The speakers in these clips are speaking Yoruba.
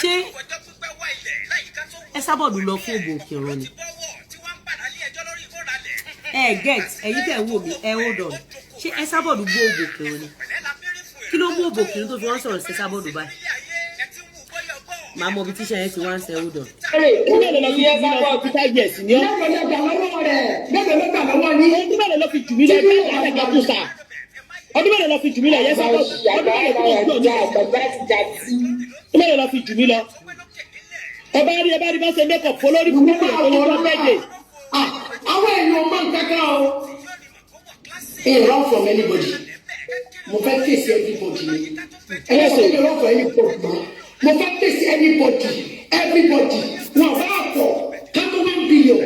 Ṣé Esabod lọ fún òbò òkèrò ni? Ẹ get, ẹ̀yin tẹ̀ ń wò mí, ẹ hold on. Ṣé Esabod gbó òbò òkèrò ni? Kí ló mú òbò òkèrò tó fi wọ́n sọ̀rọ̀ sí Esabod báyìí? Màá mọ ibi tíṣà yẹn ti wá ń sẹ. Hold on. Ọdún mélòó lọ fi jù mí lọ? 55 years ni ọ́. Mélòó ló gbà lọ́wọ́ rẹ̀? Mélòó ló gbà lọ́wọ́ yín? Ọdún mélòó lọ fi jù mí lọ? Ẹgbẹ́ àgbà kù sà. Ọdún mélòó lọ fi jù mí lọ? Yẹn sábà, ọdún mélòó tí mo jù ọ ní? Ọdún mélòó lọ fi jù mí lọ? Ọba rí, ẹ bá rí bá ṣe make up fọlórí burúkú rẹ̀ tó ní tó fẹ́ dé. Ah, àwọn èèyàn mọ nǹkan kan o. Ẹ run from anybody. Mo fẹ́ face everybody ni. Ẹ sọ pé run from anybody mọ́. Mo fẹ́ face anybody, everybody. Wọn bá pọ̀ kátó 1 billion.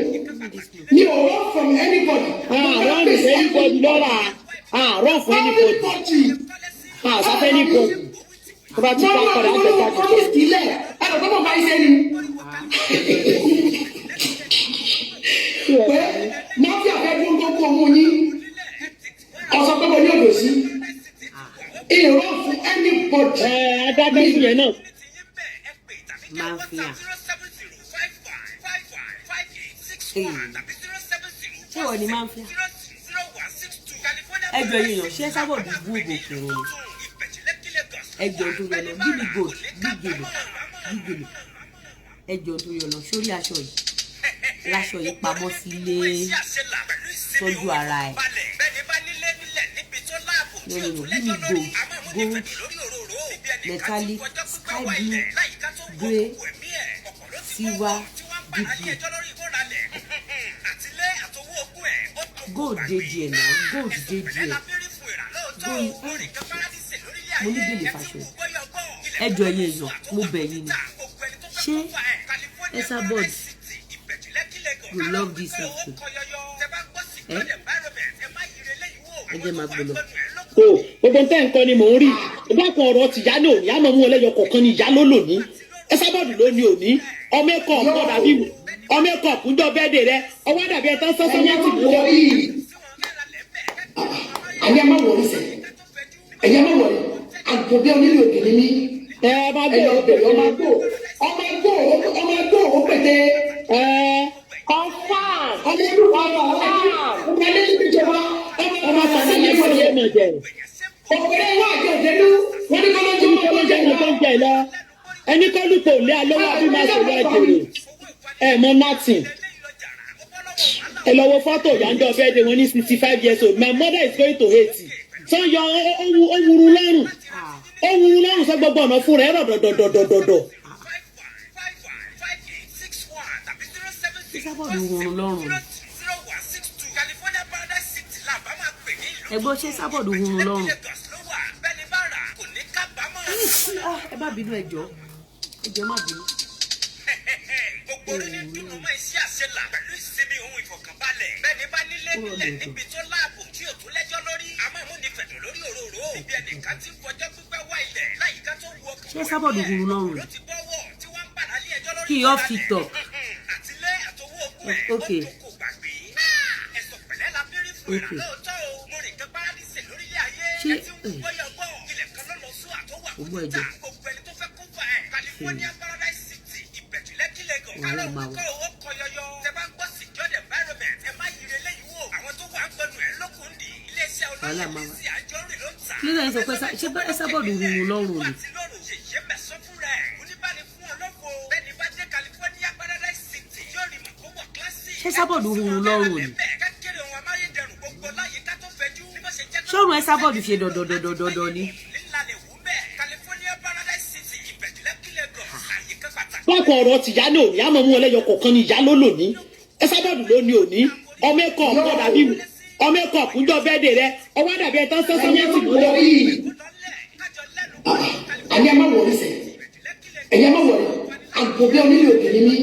Mi ò run from anybody. Mo fẹ́ Àárọ̀ face anybody lọ́ra àárọ̀ fún anybody. Everybody. Àsáfẹ́ anybody tó bá ti Mo bá ní padà ọdún ń olówó tẹ̀ka. promise sílẹ̀. Ẹ lọ sọ́mọ́ máa ń ṣe ni. Pé mafia fẹ́ dún gbogbo ohun yín. Ọ̀sán pé mo ní òdò sí. Ìrọ̀ fún anybody. Ẹ adájọ́ fún yẹn náà. Mafia. Ṣé wọ́n ní mafia? Ẹjọ́ yìí yàn, ṣé Esabod bú òbò òkèrò ni? Ẹjọ́ tó yọ lọ, give me gold, big gèlè, big gèlè. Ẹjọ́ tó yọ lọ sórí aṣọ yìí, láṣọ yìí pamọ́ sílé, tọ́jú ara ẹ̀. No, no, no, give me gold, gold metallic, sky blue, grey, silver, deep blue. Gold dey there now, gold dey there, gold. Mo ní gèlè fàṣọ. Ẹjọ́, ẹ̀yin èèyàn, mo bẹ̀ yín ni, ṣé Esabod go love this outfit? Ẹ ẹ jẹ́ máa gbé lọ. O gbogbo ntẹ́ nǹkan ni mò ń rí ìgbàkan. Ọ̀rọ̀ tìyá ní òní àmọ́ mú ọlẹ́yọ kọ̀ọ̀kan ní ìyá ló lò ní. Esabod ló ní òní ọmọ ẹ̀kọ́ ọ̀pọ̀ dàbí ọmọ ẹ̀kọ́ ọ̀kúnjọ́ bẹ́ẹ̀dẹ̀ rẹ ọwọ́ dàbí ẹ̀tàn sọ́sọ́ Ẹ̀yin mọ́tì má worry. Ẹ̀yin má worry sẹ̀. Ẹ̀yin má worry. Àgùnbẹ́ onílé òkè ni mí. Ẹ bá Ẹ gbé lọ bẹ̀rẹ̀ ọmọ agbó. Ọmọ agbó, ọmọ agbó ó pété. Ẹ confam. Ọmọ ìlú ọmọ ọmọ ilé ìjọba. Ọmọ ọmọ sàmì yẹn mọ̀ yẹn mọ̀ jẹ. Òkèrè wà àjọ òdenu. Wọ́n ní kọ́lọ́jú ẹni kọ́ ló jẹ́ ẹni tó ń jẹ lọ, ẹni kọ́ lùpọ̀ lé alówó àbí máa sọ̀rọ̀ àjèrè ẹ mọ nothing. Ẹ lọ wo fọ́tò ìyájọ́ bẹ́ẹ̀dẹ̀ wọn ní 65 years old. My mother is going to 80. Sọ yọ ó wuru lọ́rùn, ó wuru lọ́rùn sọ gbogbo ọ̀nà fún rẹ̀ rọ̀ dọ̀dọ̀dọ̀dọ̀dọ̀. Esabod hurun lọ́rùn ni? Ẹ̀gbọ́n, ṣé Esabod hurun lọ́rùn? Ah, ẹ má bínú, ẹ jọ̀ọ́, ẹ jọ̀ọ́, má bínú. Gbogbo orí ní dùnú mọ́ iṣẹ́ àṣelà pẹ̀lú ìsinmi ohun ìfọ̀kànbalẹ̀. Bẹ́ẹ̀ni bá nílé nílẹ̀ níbi tó láàbò tí ò tún lẹ́jọ́ lórí. Àmọ́ mú ní fẹ̀dọ̀ lórí òróró. Ibi ẹnìkan ti ń fọjọ́ pípẹ́ wá ilẹ̀ láyìíká tó wu ọkàn. Ṣé Esabod hurun lọ́rùn ni? Ló ti bọ́wọ́ tí wọ́n ń padà lé ẹjọ́ lórí. Kí off TikTok. Àtilé àtowó ogún ẹ̀. Okay. Ó tó kò gbàgbé. Ẹ̀sọ̀ pẹ̀lẹ́ la fi rí fún ìrà lóòótọ́ o. Mo rìn kan paradíṣe lórílẹ̀ ayé. Ṣé Ẹ ti ń gbọ́yọ̀ gbọ́. Ilẹ̀ kan ló lọ sún àtọwà Ògbó ẹ̀jẹ̀. Gbogbo ẹni tó fẹ́ kó fà ẹ̀. California Paradise City, Ìbẹ̀jú Lẹ́kí, Lagos. Wàhálà máa wà. Kọ́ owó kọ yọyọ. Tẹ bá ń gbọ́ secured environment. Ẹ má yiri eléyìí wò. Àwọn tó wà ń gbẹnu ẹ̀ lókun dì. Iléeṣẹ́ Wàhálà olóyè máa wà. Lizzy Anjorin ló ń tà. Kí ló dé sọ pé ṣé Esabod hurun lọ́rùn ni? Àti lọ́rùn yèyé mẹ́sàn fúnra ẹ̀. Oníbàní fún ọlọ́fọ̀. Bẹ́ẹ̀ni bá dé California Paradise City. Yóò rí mọ̀ kó wọ̀ kílásì. Ṣé Esabod hurun lọ́rùn ni? Kékeré ohun amáyédẹrùn gbogbo láyìíká tó fẹjú. Bí wọ́n ṣe jẹ́ Ṣọ́run Esabod ṣe dọ̀dọ̀dọ̀dọ̀dọ̀ ni? Lílalẹ̀ wù bẹ́ẹ̀. California Paradise City, Ìbẹ̀jú Lẹ́kí, Lagos. Àyíká pàtàkì. Bákan ọ̀rọ̀ tìyá ní òní àmọ́ mú ọlẹ́yọ kọ̀ọ̀kan ní ìyá ló lò ní. Esabod ló ní òní ọmọ ẹ̀kọ́ ọ̀pọ̀ dàbí ọmọ ẹ̀kọ́ ọ̀kúnjọ́ bẹ́ẹ̀dẹ̀ rẹ ọwọ́ dàbí ẹ̀tàn sọ́sọ́ Ẹ̀yin mọ́tì má worry. Ẹ̀yin má worry sẹ̀. Ẹ̀yin má worry. Àgùnbẹ́ onílé òkè ni mí.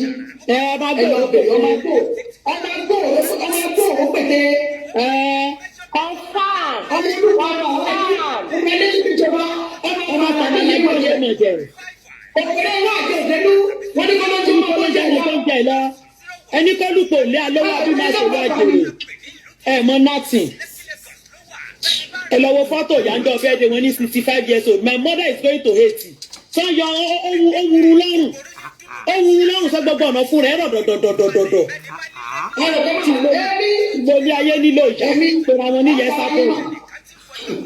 Ẹ bá Ẹ gbé lọ bẹ̀rẹ̀ ọmọ agbó. Ọmọ agbó, ọmọ agbó ó pété. Ẹ confam. Ọmọ ìlú ọmọ ọmọ ilé ìjọba. Ọmọ ọmọ sàmì yẹn mọ̀ yẹn mọ̀ jẹ. Òkèrè wà àjọ òdenu. Wọ́n ní kọ́lọ́jú ẹni ọmọ kọ́ ló jẹ́ ẹni tó ń jẹ lọ, ẹni kọ́ lùpọ̀ lé alówó àbí máa sọ̀rọ̀ àjèrè ẹ mọ nothing. Ẹ lọ wo fọ́tò ìyájọ́ bẹ́ẹ̀dẹ̀ wọn ní 65 years old. My mother is going to 80. Sọ yọ ó wuru lọ́rùn. Gbogbo ọ̀nà fún rẹ̀ rọ̀ dọ̀dọ̀dọ̀dọ̀dọ̀. Ẹ rò pé màmá èmi Mo ní ayé nílò ìyá Èmi. Pera wọn níyẹn sábò.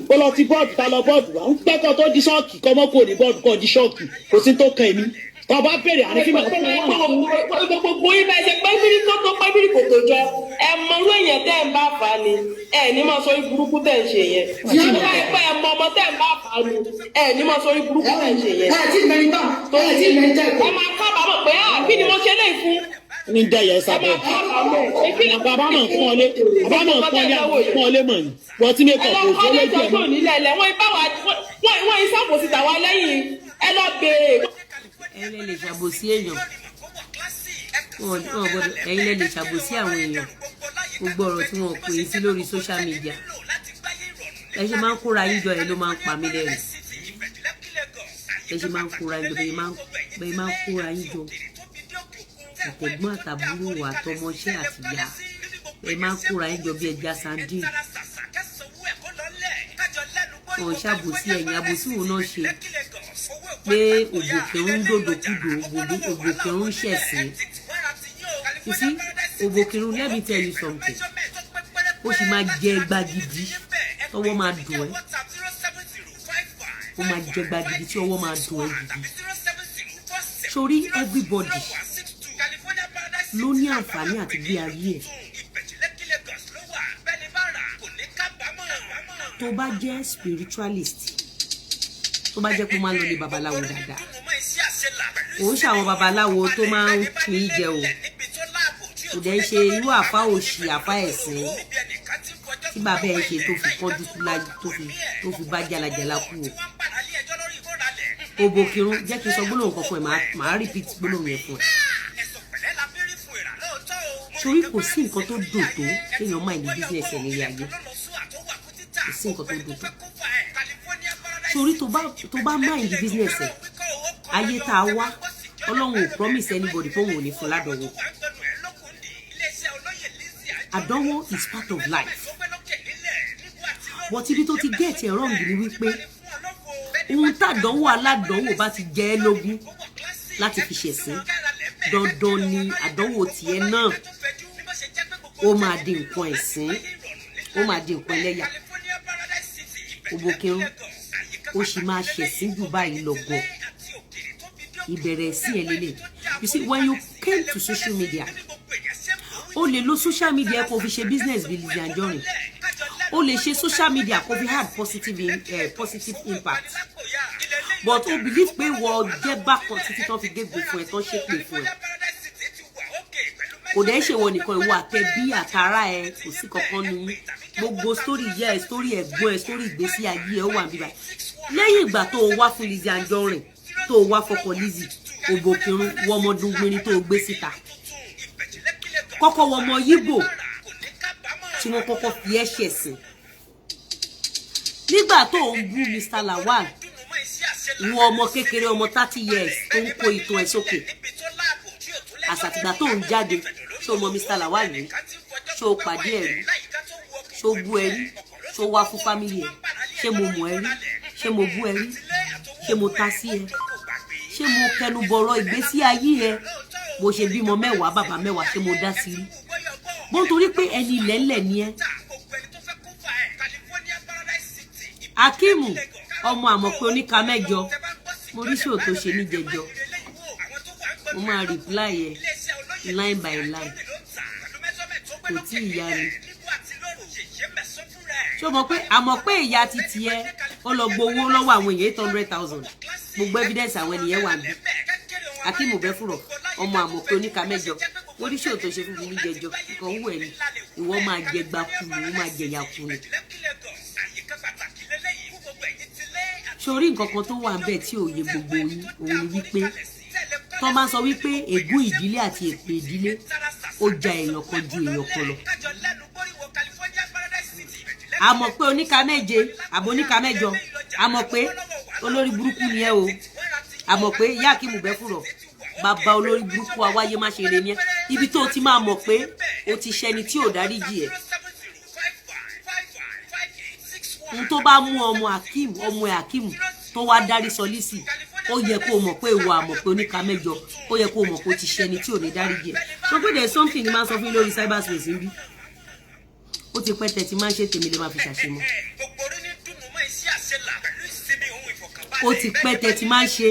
Ó lọ ti board, ta lọ board wá ń pẹ́kọ̀ tó di ṣọ́ọ̀kì kọ́ mọ́ kúrò ní board kọ́ di ṣọ́ọ̀kì. Kò sí tó kan èmi. Tó bá bèrè àrífín màá fún wọn. Gbogbo yín bá ṣe pé bírí tó tó pé bírí kò tó jọ, ẹ mọ irú èèyàn tẹ́ ń bá fà á ni, ẹ ní máa sọ orí burúkú tẹ́ ń ṣe yẹn. Tí ó bá pẹ́ ẹ mọ ọmọ tẹ́ ń bá fà á ni, ẹ ní máa sọ orí burúkú tẹ́ ń ṣe yẹn. Ẹ tí mẹ́rin tán, ẹ tí mẹ́rin tán Ẹ máa kábàámọ̀ pé à, kí ni mo ṣe léyìí fún? Ní dẹ́yẹ Ẹ sábẹ́. máa kábàámọ̀. Bàbá mọ̀ ń pọ́n ọlé, bàbá mọ̀ ń pọ́n ọlé, àwọn pọ́n ọlé mọ̀ ní. Wọ́n ti Ẹ make up lọ òjò kọ́lé lójú ẹ̀ tó mọ́. nílẹ̀ ilẹ̀ wọ́n ipá wa, wọ́n ìsàbòsí tàwa lẹ́yìn. Ẹ lọ béèrè. Ẹ̀yin lẹ lè ṣàbòsí èèyàn, wọn ò gbọ́dọ̀. Ẹ̀yin lẹ lè ṣàbòsí àwọn èèyàn. Gbogbo ọ̀rọ̀ tí wọn pè é sí lórí social media, ẹ ṣe máa ń kóra yín jọ ẹ ló máa ń pa mí lẹ́rìn. Ẹ ṣe máa ń kóra yín jọ, bẹ́ẹ̀ máa ń kóra yín jọ, àtẹ̀gbọ́n àtàbúrò àtọmọṣẹ́ àtìyá, ẹ máa ń kóra yín jọ bí ẹja sardine. Wọn ṣàbòsí ẹ̀yìn, àbòsí wo náà ṣe pé òbòkèrún ń dòdòkúdò, òbòkèrún ń ṣẹ̀sín? You see, òbòkèrún, let me tell you something. Ó sì máa jẹ ẹgbà gidi tọwọ́ máa dùn ẹ́. Ó máa jẹ ẹgbà gidi tí ọwọ́ máa dùn ẹ́ gidi. Sórí, everybody ló ní àǹfààní àti gbé ayé ẹ̀. Tó bá jẹ́ spiritualist, tó bá jẹ́ pé ó máa ń lọ ní babaláwo dáadáa, òun ṣàwọn babaláwo tó máa ń pín jẹ o, kò dẹ̀ ń ṣe irú àfa òṣì, àfa ẹ̀sìn tí bàbá ẹ̀ ṣe tó fi kánjú kú láyé, tó fi bá jálajàla kú o. Òbòkirun, jẹ́ kí n sọ gbólóhùn kan fún ẹ, màá repeat gbólóhùn yẹn fún ẹ. Torí kò sí nǹkan tó dùn tó kéèyàn máa ní business ẹ̀ nílé ayé. Kò sí nǹkan tó dùn tó. Torí tó bá mind business ẹ̀, ayé tá a wá, Ọlọ́run ò promise anybody pé òun ò ní fún ládánwò. Àdánwò is part of life, but ibi tó ti get it wrong ni wípé ohun tàdánwò aládánwò bá ti jẹ ẹ́ lógún láti fi ṣẹ̀sín, dandan ni àdánwò tiẹ̀ náà ó máa di nǹkan ẹ̀sín, ó máa di nǹkan ẹlẹ́yà. Òbòkirun, ó sì máa ṣẹ̀sín jù báyìí lọ gan. Ìbẹ̀rẹ̀ sí ẹ̀ lélẹ̀. You see, when you came to social media, o lè lo social media kó fi ṣe business bí Lizzy Anjorin. O lè ṣe social media kó fi add positive impact, but o believe pé wọ́n jẹ́ bákan títí tán fi gégùn fún ẹ, tán ṣépè fún ẹ. Kò dẹ́ ṣe wọ nìkan, ìwọ àtẹbí àtàrà ẹ, kò sí kankan nu yín. Gbogbo story yẹ ẹ, story ẹ̀gbọ́n ẹ, story ìgbésí ayé ẹ, ó wà níbí báyìí. Lẹ́yìn ìgbà tó o wá fún Lizzy Anjorin, tó o wá fọkọ Lizzy, òbòkirun, wọmọdún gbinrin tó o gbé síta, kọ́kọ́ wọmọ Yíbò tí wọ́n kọ́kọ́ fi ẹ́ ṣẹ̀sìn nígbà tó ń bú Mr. Lawal, ìwọ ọmọ kékeré, ọmọ 30 years tó ń kó ìtàn ẹ̀ sókè. Àsàtìgbà tó ń jáde, ṣé o mọ Mr. Lawal rí? Ṣé o pàdé ẹ̀ rí? Ṣé o bú ẹ rí? Ṣé o wá fún family ẹ? Ṣé mo mọ̀ ẹ rí? Ṣé mo bú ẹ rí? Ṣé mo ta sí ẹ? Ṣé mo kẹnu bọ̀rọ̀ ìgbésí ayé ẹ, bó ṣe bímọ 10, bàbá 10, ṣé mo dá sí rí? Bó ń torí pé ẹni ilẹ̀ńlẹ̀ ni ẹ. Akíìmù ọmọ àmọ̀ pé oníka 8, mo rí ṣòó tó ṣe níjẹjọ. Mo máa reply ẹ line by line. Kò tí ì yá ni. Ṣé o mọ̀ pé àmọ̀ pé ìyá ti tiẹ̀ ó lọ gbowó lọ́wọ́ àwọn èèyàn 800,000? Gbogbo evidence àwọn ènìyàn wà níbí. Akíìmù bẹ́fùrọ̀ ọmọ àmọ̀ pé oníka 8, mo rí ṣòó tó ṣe fún mi níjẹjọ. Nǹkan wù ẹ ni. Ìwọ máa jẹ gba kú ni, ìwọ máa jẹ ìyà kú ni. Sórí, nǹkan kan tó wà ń bẹ̀ tí ò yé gbogbo yín, òun ni wípé tó máa ń sọ wípé ègún ìdílé àti èpè ìdílé, ó ja èèyàn kan ju èèyàn kan lọ. Àmọ̀ pé oníka 7 àbò oníka 8, àmọ̀ pé olórí burúkú ni ẹ o. Àmọ̀ pé ìyá Akíìmù Bẹ́fùrọ̀, bàbá olórí burúkú awáyé má ṣe rè ni ẹ. Ibi tó o ti máa mọ̀ pé o ti ṣẹni tí ò dáríjì ẹ, n tó bá mú ọmọ Akeem, ọmọ ẹ Akeem tó wá dárí sọ Lizzy. Ó yẹ kó o mọ̀ pé ìwọ àmọ̀ pé oníka mẹ́jọ, ó yẹ kó o mọ̀ pé ó ti ṣe ẹni tí ò ní dáríjì ẹ̀. Sọ pé there is something ni máa ń sọ fún yín lórí cyberspace ń bí. Ó ti pẹ́ tẹ̀tí máa ń ṣe, tèmi lè máa fi ṣàṣemọ́. Ó ti pẹ́ tẹ̀tí máa ń ṣe.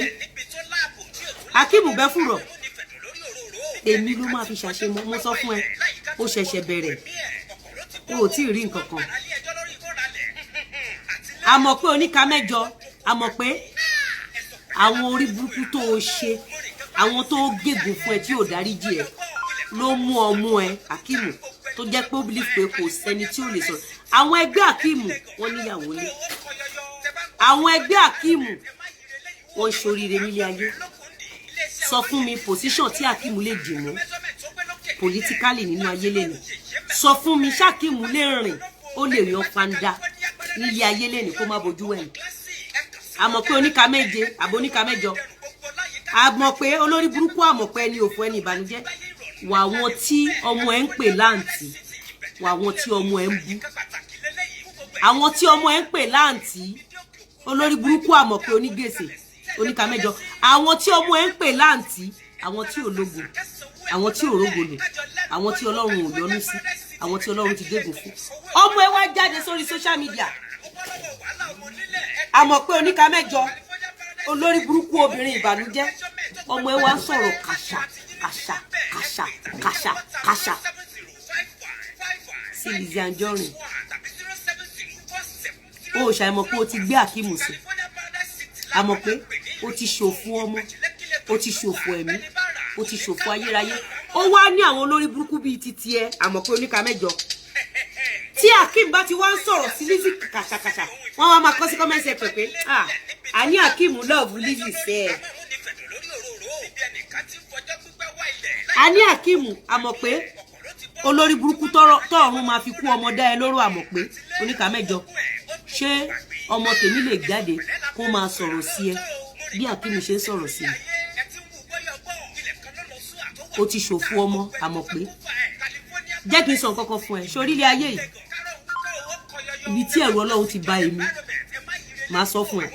Akeem Bẹ́fùrọ̀, èmi ló máa fi ṣàṣemọ́. Mo sọ fún ẹ, ó ṣẹ̀ṣẹ̀ bẹ̀rẹ̀, o ò tí ì rí nǹkan kan. Àmọ̀ pé oníka mẹ́jọ, àmọ̀ pé àwọn orí burúkú tó o ṣe, àwọn tó gégùn fún ẹ tí ò dáríjì ẹ ló mú ọmú ẹ. Akeem tó jẹ́ pé ó believe pé kò sẹ́ni tí ò lè sọ̀rọ̀. Àwọn ẹgbẹ́ Akeem, wọ́n níyàwó lé. Àwọn ẹgbẹ́ Akeem, wọ́n ń ṣoríire nílé ayé. Sọ fún mi position tí Akeem lè dì mú politically nínú ayé lẹ́nu. Sọ fún mi, ṣ'Akeem lè rìn, ó lè yan fanda nílé ayé lẹ́nu kó má bojú wẹ̀yìn? Àmọ̀ pé oníka méje àbò oníka mẹ́jọ, àmọ̀ pé olórí burúkú, àmọ̀ pé ẹni òfò, ẹni ìbànújẹ́ wà. Wọn tí ọmọ ẹ ń pè láǹtì wà, wọn tí ọmọ ẹ ń bú, àwọn tí ọmọ ẹ ń pè láǹtì, olórí burúkú, àmọ̀ pé onígbèsè, oníka mẹ́jọ, àwọn tí ọmọ ẹ ń pè láǹtì, àwọn tí ò lógo, àwọn tí ò rógolò, àwọn tí Ọlọ́run ò yọ́nú sí, àwọn tí Ọlọ́run ti gégùn fún. Ọmọ ẹ wá jáde sórí social media. Àmọ̀ pé oníka mẹ́jọ, olórí burúkú, obìnrin ìbànújẹ́, ọmọ ẹ wá ń sọ̀rọ̀ kàṣà kàṣà kàṣà kàṣà kàṣà sí Lizzy Anjorin. O ò ṣàìmọ̀ pé o ti gbé Akeem sí. Àmọ̀ pé o ti ṣòfò ọmọ, o ti ṣòfò ẹ̀mí, o ti ṣòfò ayérayé. Ó wá ní àwọn olórí burúkú bíi titi ẹ, àmọ̀ pé oníka mẹ́jọ, tí Akeem bá ti wá ń sọ̀rọ̀ sí Lizzy kàṣàkàṣà, wọ́n wá máa kọ́ sí comment section pé, "Ah, àní Akeem love Lizzy sẹ́ ẹ̀." Àní Akeem, àmọ̀ pé olórí burúkú, tọ́ọ̀run máa fi kú ọmọ dá ẹ lóró. Àmọ̀ pé oníka mẹ́jọ, ṣé ọmọ tèmi lè jáde kó máa sọ̀rọ̀ sí ẹ bí Akeem ṣe ń sọ̀rọ̀ sí mi? O ti ṣòfò ọmọ. Àmọ̀ pé jẹ́ kí n sọ nǹkan kan fún ẹ sórí ilé ayé yìí, ibi tí ẹ̀rù Ọlọ́run ti bá èmi, màá sọ fún ẹ.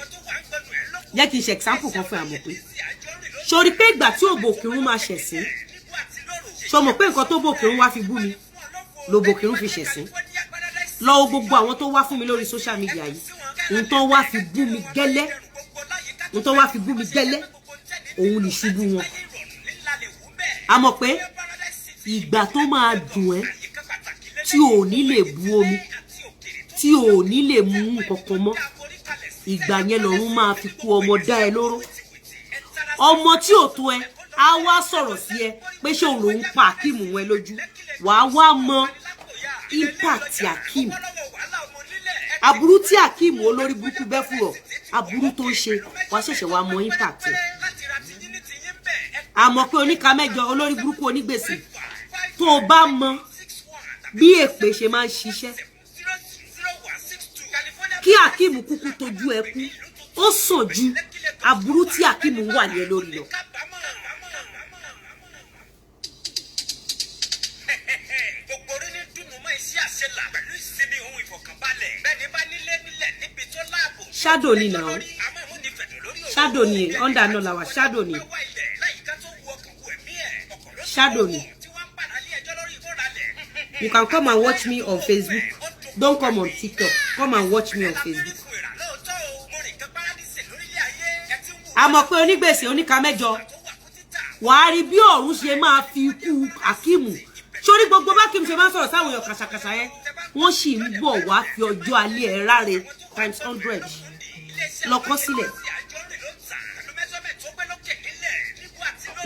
Jẹ́ kí n ṣe example kan fún ẹ. Àmọ̀ pé sórí pé ìgbà tí òbòkìrún máa ṣẹ̀sín, ṣo mọ̀ pé nǹkan tó bòkìrún wá fi bú mi lòbòkìrún fi ṣẹ̀sín? Lọ́wọ́ gbogbo àwọn tó wá fún mi lórí social media yìí, ohun tó wá fi bú mi gẹ́lẹ́, ohun tó wá fi bú mi gẹ́lẹ́, òun ní ṣubú wọn. Àmọ̀ pé ìgbà tó máa dùn ẹ́, tí ò ní lè bu omi, tí ò ní lè mú nǹkan kan mọ́, ìgbà yẹn lọ́run máa fi kú ọmọ dá ẹ lóró. Ọmọ tí ò tó ẹ á wá sọ̀rọ̀ sí ẹ pé ṣé òun lòún pa Akeem wọn lójú. Wàá wá mọ impact Akeem, aburú tí Akeem olórí burúkú bẹ́ fúrọ̀, aburú tó ń ṣe, wàá ṣẹ̀ṣẹ̀ wá mọ impact ẹ̀. Àmọ́ pé oníka mẹ́jọ, olórí burúkú, onígbèsè, tó o bá mọ bí èpè ṣe máa ń ṣiṣẹ́, kí Akeem kúkú tójú ẹ kú, ó sàn ju aburú tí Akeem wà ní ẹ lórí lọ. Gbogbo orí ní dùnú mọ́ iṣẹ́ àṣelà pẹ̀lú ìsinmi ohun ìfọ̀kànbalẹ̀. Bẹ́ẹ̀ni bá nílé nílẹ̀ níbi tó láàbò. Shadow ni now, shadow ni, under náà làwà, shadow ni, shadow ni. You can come and watch me on Facebook. Don't come on TikTok, come and watch me on Facebook. Àmọ̀ pé onígbèsè, oníka mẹ́jọ, wàá rí bí ọ̀run ṣe máa fi ikú Akeem sórí gbogbo bá Akeem ṣe máa ń sọ̀rọ̀ sáwọn èèyàn kàṣàkàṣà yẹn. Wọ́n sì ń bọ̀ wá fi ọjọ́ alẹ́ ẹ̀ ráre times 100. Lọ́kọ́ sílẹ̀,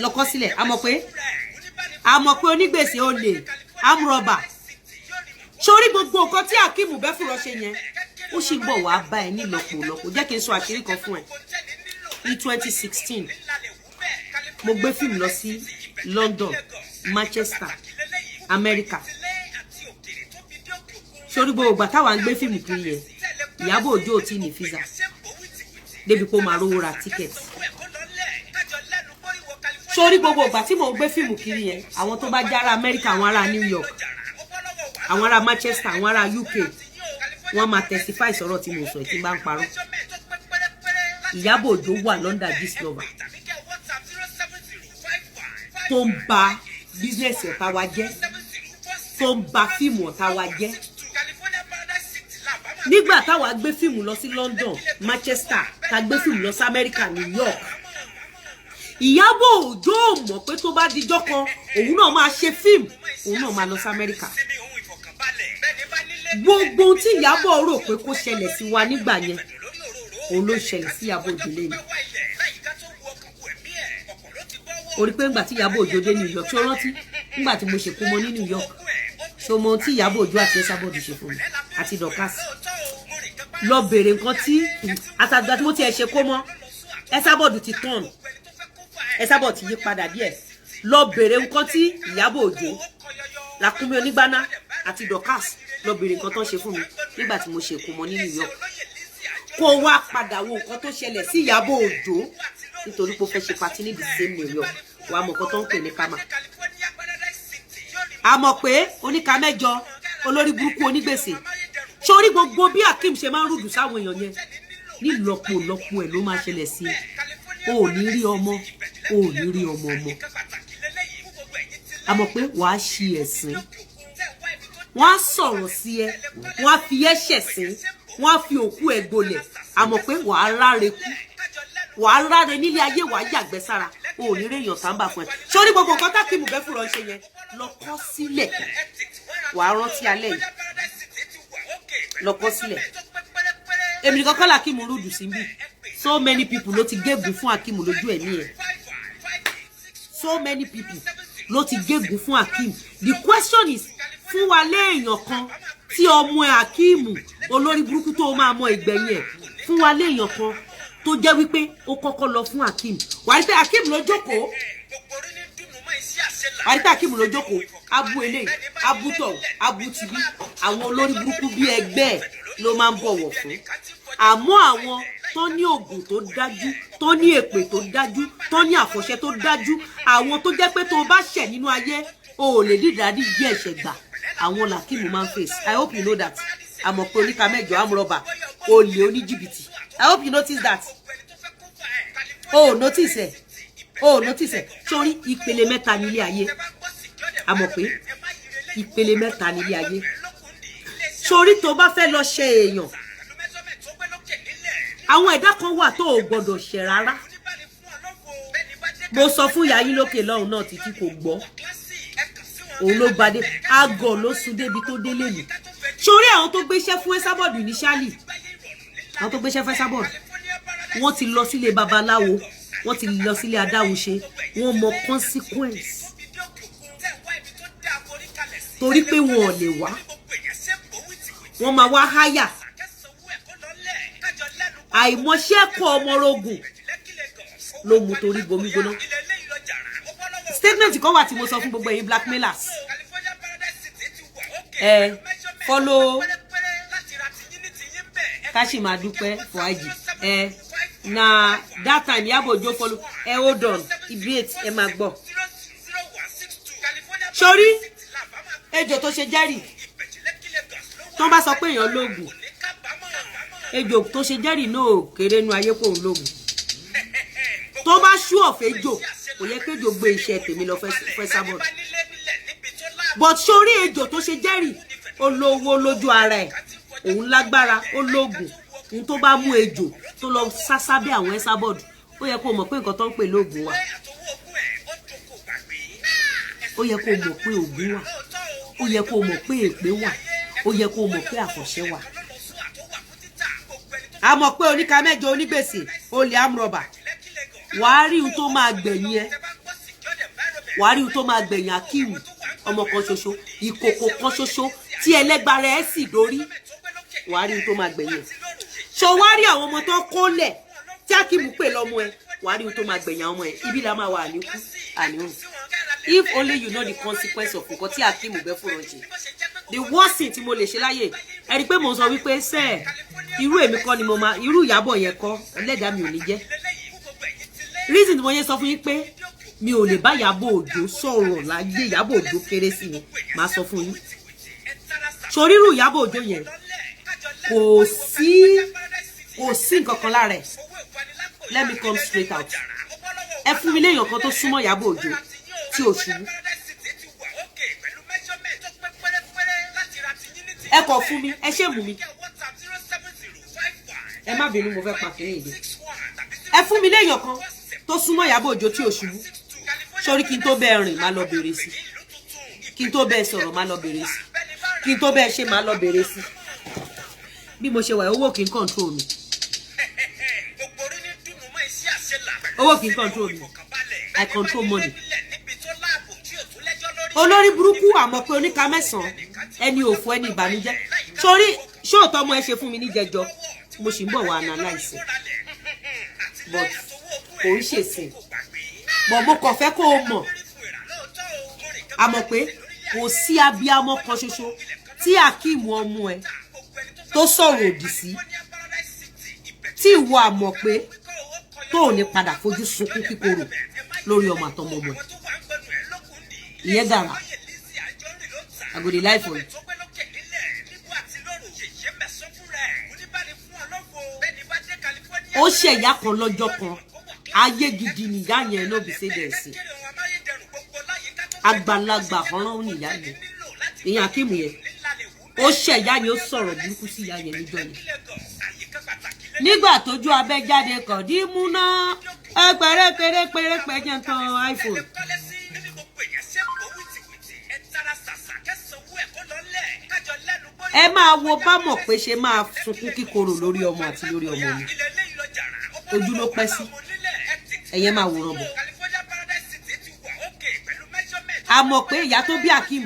lọ́kọ́ sílẹ̀. Àmọ̀ pé onígbèsè, olè, amrọ̀bà, sórí gbogbo nǹkan tí Akeem Bẹ́fùrọ̀ ṣe yẹn, ó sì ń bọ̀ wá bá ẹ nílọ́pọ̀lọpọ̀. Jẹ́ kí n sọ àṣírí kan fún ẹ. Ní 2016, mo gbé fíìmù lọ sí London, Manchester, America. Sórí gbogbo ìgbà táwa ń gbé fíìmù kiri yẹn, Ìyábọ̀ Òjó ò tí ì ní visa débi kó máa rówó ra ticket. Sórí gbogbo ìgbà tí mò ń gbé fíìmù kiri yẹn, àwọn tó bá jára Amẹ́ríkà, àwọn ará New York, àwọn ará Manchester, àwọn ará UK, wọ́n máa testify sọ̀rọ̀ tí mo sọ tí n bá ń parọ́. Ìyábọ̀ Òjó wà l'under Gistlover tó ń ba business ọ̀tá wa jẹ́, tó ń ba fíìmù ọ̀tá wa jẹ́. Nígbà táwa gbé fíìmù lọ sí London, Manchester, tá gbé fíìmù lọ sí America, New York, Ìyábọ̀ Òjó ò mọ̀ pé tó bá dijọ́ kan, òun náà máa ṣe fíìmù, òun náà máa lọ sí Amẹ́ríkà. Gbogbo ohun tí Ìyábọ̀ rò pé kó ṣẹlẹ̀ sí wa nígbà yẹn, òun ló ṣẹlẹ̀ sí Ìyábọ̀ Òjó lẹ́nu. Orí pé ńgbà tí Ìyábọ̀ Òjó dé New York, ṣó rántí ńgbà tí mo ṣèkó mọ ní New York? Ṣó mọ ohun tí Ìyábọ̀ Òjó àti Esabod ṣe fún mi àti Dorkas? Lọ bèrè nǹkan tí àtàgbà tí mo tiẹ̀ ṣe kó mọ́. Esabod ti turn, Esabod ti yí padà díẹ̀. Lọ bèrè nǹkan tí Ìyábọ̀ Òjó, Làkúnmí Onígbáná àti Dorkas, lọ bèrè nǹkan tó ń ṣe fún mi nígbà tí mo ṣe kó mọ ní New York, kó wá padà wo nǹkan tó ṣẹlẹ̀ sí Ìyábọ̀ Òjó nítorí pé ó fẹ́ ṣe party ní the same New York. Wàá mọ̀ nǹkan tó ń pè ní karma. A mọ̀ pé oníka mẹ́jọ, olórí burúkú, onígbèsè. Sórí gbogbo bí Akeem ṣe máa ń rude sáwọn èèyàn yẹn, nílọ́pọ̀lọpọ̀ ẹ̀ ló máa ṣẹlẹ̀ sí i. O ò ní rí ọmọ, o ò ní rí ọmọ ọmọ. A mọ̀ pé wàá ṣi ẹ̀sìn, wọ́n á sọ̀rọ̀ sí ẹ, wọ́n á fi ẹ́ ṣẹ̀sín, wọ́n á fi òkú ẹ gbolẹ̀. A mọ̀ pé wàá ráre kú, wàá ráre nílé ayé, wàá yàgbẹ́ sára, o ò ní réèyàn sáńbà fún ẹ. Sórí gbogbo nǹkan tákìmù bẹ́ẹ̀ fúnra ń ṣe yẹn, lọ kọ́ sílẹ̀, wàá rántí alẹ́ yìí. Lọ kọ́ sílẹ̀. Èmi nìkan kọ́ làkìmù rude sí bí. So many people ló ti gégùn fún Akeem lójú ẹ̀mí ẹ̀. So many people ló ti gégùn fún Akeem. The question is, fún wa léèyàn kan tí ọmọ ẹ Akeem olórí burúkú tó máa mọ ìgbẹ̀yìn ẹ̀. Fún wa léèyàn kan tó jẹ́ wípé ó kọ́kọ́ lọ fún Akeem. Wàá rí pé Akeem ló jókòó, wàá rí pé Akeem ló jókòó, abu eléyìí, abu tọ̀, abu tibí. Àwọn olórí burúkú bí ẹgbẹ́ ẹ̀ ló máa ń bọ̀wọ̀ fún, àmọ́ àwọn tó ní oògùn tó dájú, tó ní èpè tó dájú, tó ní àfọ̀ṣẹ tó dájú, àwọn tó jẹ́ pé tó bá ṣẹ̀ nínú ayé, o ò lè dídàdí jí ẹ̀ṣẹ̀ gbà, àwọn làkìmù máa ń face. I hope you know that. Àmọ̀ pé oníka mẹ́jọ, amúrọ̀bà, olè, oníjìbìtì. I hope you notice that. O ò notice ẹ̀, o ò notice ẹ̀. Sórí ìpele mẹ́ta nílé ayé, àmọ̀ pé ìpele mẹ́ta nílé ayé. Sórí tó bá fẹ́ lọ ṣe èèyàn, àwọn ẹ̀dá kan wà tó o gbọ́dọ̀ ṣẹ̀ rárá. Mo sọ fún ìyá yín lókè lọ́hùn náà títí kò gbọ́. Òun ló gbadé àgọ̀ ló sùn débi tó délé mi. Sórí àwọn tó gbéṣẹ́ fún Esabod initially, àwọn tó gbéṣẹ́ fún Esabod, wọ́n ti lọ sílé babaláwo, wọ́n ti lọ sílé adáhunṣe, wọ́n mọ consequence, torí pé wọn ò lè wá, wọ́n máa wá háyà. Àìmọṣẹ́ kọ́ ọmọrogùn ló mú torí bomi gbóná. Statement kan wà tí mo sọ fún gbogbo ẹ̀yin blackmailers. Ẹ follow káṣí máa dúpẹ́ for IG ẹ na that time Ìyábọ̀ Òjó follow ẹ. Hold on, ibi eight, ẹ máa gbọ́. Sórí ejò tó ṣe jẹ́rìí, tó bá sọ pé èèyàn lóògùn, ejò tó ṣe jẹ́rìí náà ò kéré nu ayé kò ń lóògùn. Tó bá ṣú ọ̀fẹ́ jò, kò yẹ kéjò gbé iṣẹ́ tèmi lọ fẹ́ sábọ̀dù, but sórí ejò tó ṣe jẹ́rìí, ó lówó lójú ara ẹ̀, òun lágbára, ó lóògùn. Ohun tó bá mú ejò tó lọ sásábẹ́ àwọn ẹ́sàbọ̀dù, ó yẹ kó mọ̀ pé nǹkan tó ń pè lóògùn wà. Ó yẹ kó mọ̀ pé ògùn wà. Ó yẹ kó mọ̀ pé èpè wà. Ó yẹ kó mọ̀ pé àfọ̀ṣẹ wà. A mọ̀ pé oníka mẹ́jọ, onígbèsè, olè, amrọ̀bà, wàá rí ohun tó máa gbẹ̀yìn ẹ. Wàá rí ohun tó máa gbẹ̀yìn Akeem, ọmọ kan ṣoṣo, ìkòkò kan ṣoṣo tí ẹlẹ́gbára ẹ̀ sì dórí. Wàá rí ohun tó máa gbẹ̀yìn ẹ̀. Ṣò wá rí àwọn ọmọ tó kólẹ̀ tí Akeem pè lọ́mọ ẹ? Wàá rí ohun tó máa gbẹ̀yìn àwọn ọmọ ẹ. Ibi la máa wà, àníkú àníhùn. If only you know the consequence of nǹkan tí Akeem bẹ́ fúnra ṣe. The worst thing tí mo lè ṣe láyè, ẹ rí i pé mo sọ wípé sẹ́ẹ̀ irú èmi kọ́ ni mo máa irú Ìyábọ̀ yẹn kọ́, ẹlẹ́dàá mi ò ní jẹ́. Reason tí mo yẹ sọ fún yín pé mi ò lè bá Ìyábọ̀ Òjó sọ̀rọ̀ láyé, Ìyábọ̀ Òjó kéré sí mi, máa sọ fún yín. Sorírù Ìyábọ̀ Òjó yẹn, kò sí nǹkan kan lára ẹ̀. Let me come straight out. Ẹ fún mi léèyàn kan tó súnmọ́ Ìyábọ̀ Òjó tí ò ṣubú. Ẹ kọ̀ fún mi, ẹ ṣe mú mi. Ẹ má bínú, mo fẹ́ pa kìnìún ìdè. Ẹ fún mi léèyàn kan tó súnmọ́ Ìyábọ̀ Òjó tí ò ṣubú. Sórí kí n tó bẹ́ẹ̀ rìn, má lọ bèrè sí. Kí n tó bẹ́ẹ̀ sọ̀rọ̀, má lọ bèrè sí. Kí n tó bẹ́ẹ̀ ṣe, má lọ bèrè sí. Bí mo ṣe wà, owó kì í control mi. Owó kì í control mi. I control money. Olórí burúkú, àmọ́ pé oníka mẹ́sàn-án, ẹni òfò, ẹni ìbànújẹ́. Sórí ṣóòtọ́ ọmọ ẹ ṣe fún mi níjẹjọ, mo sì ń bọ̀ wá analyse, but kò ń ṣèsìn, but mo kàn fẹ́ kó o mọ̀, àmọ́ pé kò sí abiyamọ kan ṣoṣo tí Akeem ọmọ ẹ tó sọ̀rọ̀ òdì sí tí ìwọ àmọ̀ pé tó ò ní padà fojú sunkún kíkorò lórí ọmọ àtọmọ ọmọ ẹ. Ìyẹn gàrà. I go dey lie for you. Ó ṣẹ̀yà kan lọ́jọ́ kan, ayé gidi nìyá yẹn, no be say dem say àgbàlagbà ọ̀ràn nìyá yẹn. Ìyẹn Akeem yẹn, ó ṣẹ̀yà yẹn, ó sọ̀rọ̀ burúkú sí ìyá yẹn níjọ́ yẹn. Nígbà tójú abẹ́ jáde kàn dí múná ẹ pẹ̀rẹ́pẹ̀rẹ́pẹ̀rẹ́pẹ̀ jẹ́ tán iPhone. Ẹ máa wo bá mọ̀ pé ṣe máa sunkún kíkorò lórí ọmọ àti lórí ọmọ mi. Ojú ló pẹ́ sí, ẹ̀yẹn máa wòran bọ̀. A mọ̀ pé ìyá tó bí Akeem,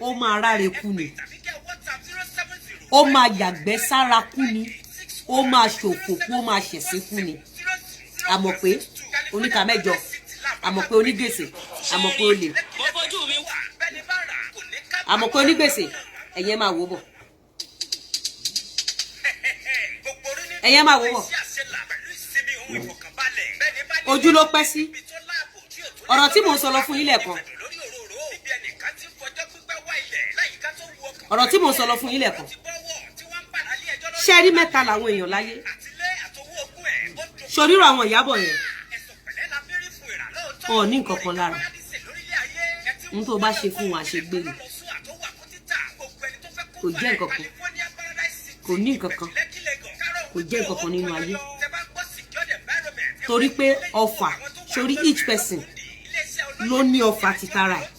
ó máa ráre kú ni, ó máa yàgbẹ́ sára kú ni, ó máa ṣòfò kú, ó máa ṣẹ̀sín kú ni. A mọ̀ pé oníka mẹ́jọ, a mọ̀ pé onígbèsè, a mọ̀ pé olè, a mọ̀ pé onígbèsè. Ẹ̀yẹn máa wò bọ̀, ẹ̀yẹn máa wò bọ̀. Ojú ló pẹ́ sí. Ọ̀rọ̀ tí mò ń sọ lọ fún yín lẹ́ẹ̀kan, ọ̀rọ̀ tí mò ń sọ lọ fún yín lẹ́ẹ̀kan, ṣé rí mẹ́ta làwọn èèyàn láyé ṣorírò àwọn Ìyábọ̀ yẹn wọn ò ní nǹkan kan lára. N tó bá ṣe fún wọn, àṣegbè ni. Kò jẹ́ nǹkan kan, kò ní nǹkan kan, kò jẹ́ nǹkan kan nínú ayé, torí pé ọfà sórí each person ló ní ọfà títara ẹ̀.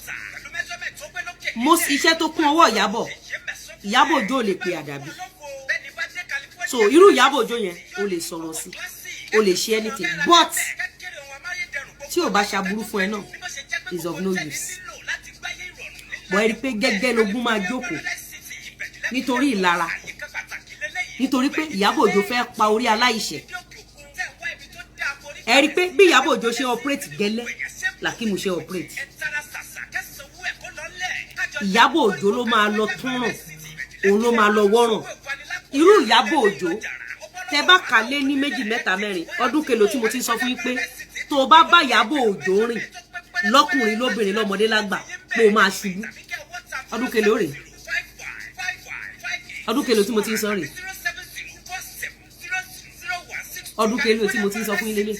Most iṣẹ́ tó kún ọwọ́ Ìyábọ̀, Ìyábọ̀ Òjó ò lè pe àdàbí. So irú Ìyábọ̀ Òjó yẹn, o lè sọ̀rọ̀ sí, o lè ṣe anything, but tí ò bá ṣaburú fún ẹ náà is of no use. Bọ̀ ẹ rí i pé gẹ́gẹ́ lógún máa jókòó nítorí ìlara, nítorí pé Ìyábọ̀ Òjó fẹ́ pa orí aláìṣẹ̀. Ẹ rí i pé bí Ìyábọ̀ Òjó ṣe operate gẹ́lẹ́ làkímù ṣe operate. Ìyábọ̀ Òjó ló máa lọ túnràn, òun ló máa lọ wọ́ràn. Irú Ìyábọ̀ Òjó, tẹ bá kà lé ní méjì, mẹ́ta, mẹ́rin, ọdún kelo tí mo ti ń sọ fún yín pé tó o bá bá Ìyábọ̀ Òjó rìn, lọ́kùnrin, lóbìnrin, lọ́mọdé, lágbà, pé o máa ṣubú. Ọdún kelo rèé, ọdún kelo tí mo ti ń sọ rèé, ọdún kelo tí mo ti ń sọ fún yín lélẹ̀.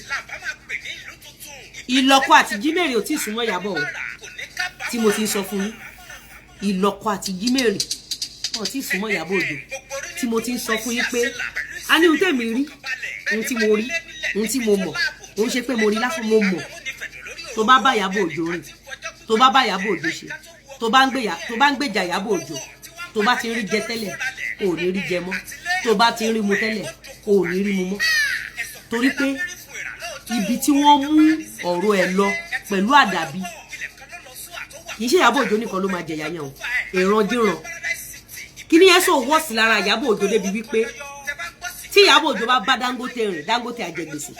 Ìlọ́kọ àti jímèrè ò tí ì súnmọ́ Ìyábọ̀ o tí mo ti ń sọ fún yín. Ìlọ́kọ àti jímèrè ò tí ì súnmọ́ Ìyábọ̀ Òjó tí mo ti ń sọ fún yín pé a ní ohun tèmi rí, ohun tí mo rí, ohun tí mo mọ̀. Òun ṣe pé mo rí lásán, mo mọ̀. Tó bá bá Ìyábọ̀ Òjó rìn, tó bá bá Ìyábọ̀ Òjó ṣe, tó bá ń gbèjà Ìyábọ̀ Òjó, tó bá ti rí jẹ tẹ́lẹ̀, ò ní rí jẹ mọ́. Tó bá ti rí mu tẹ́lẹ̀, ò ní rí mu mọ́, torí pé ibi tí wọ́n mú ọ̀rọ̀ ẹ̀ lọ pẹ̀lú àdàbí, kì í ṣe Ìyábọ̀ Òjó nìkan ló máa jẹ̀yà yẹn o, ìrandíran. Kí ni yẹn sọ wọ́ọ̀sì lára Ìyábọ̀ Òjó débi wípé tí Ìyábọ̀ Òjó bá bá Dangote rìn, Dangote àjẹgbèsè.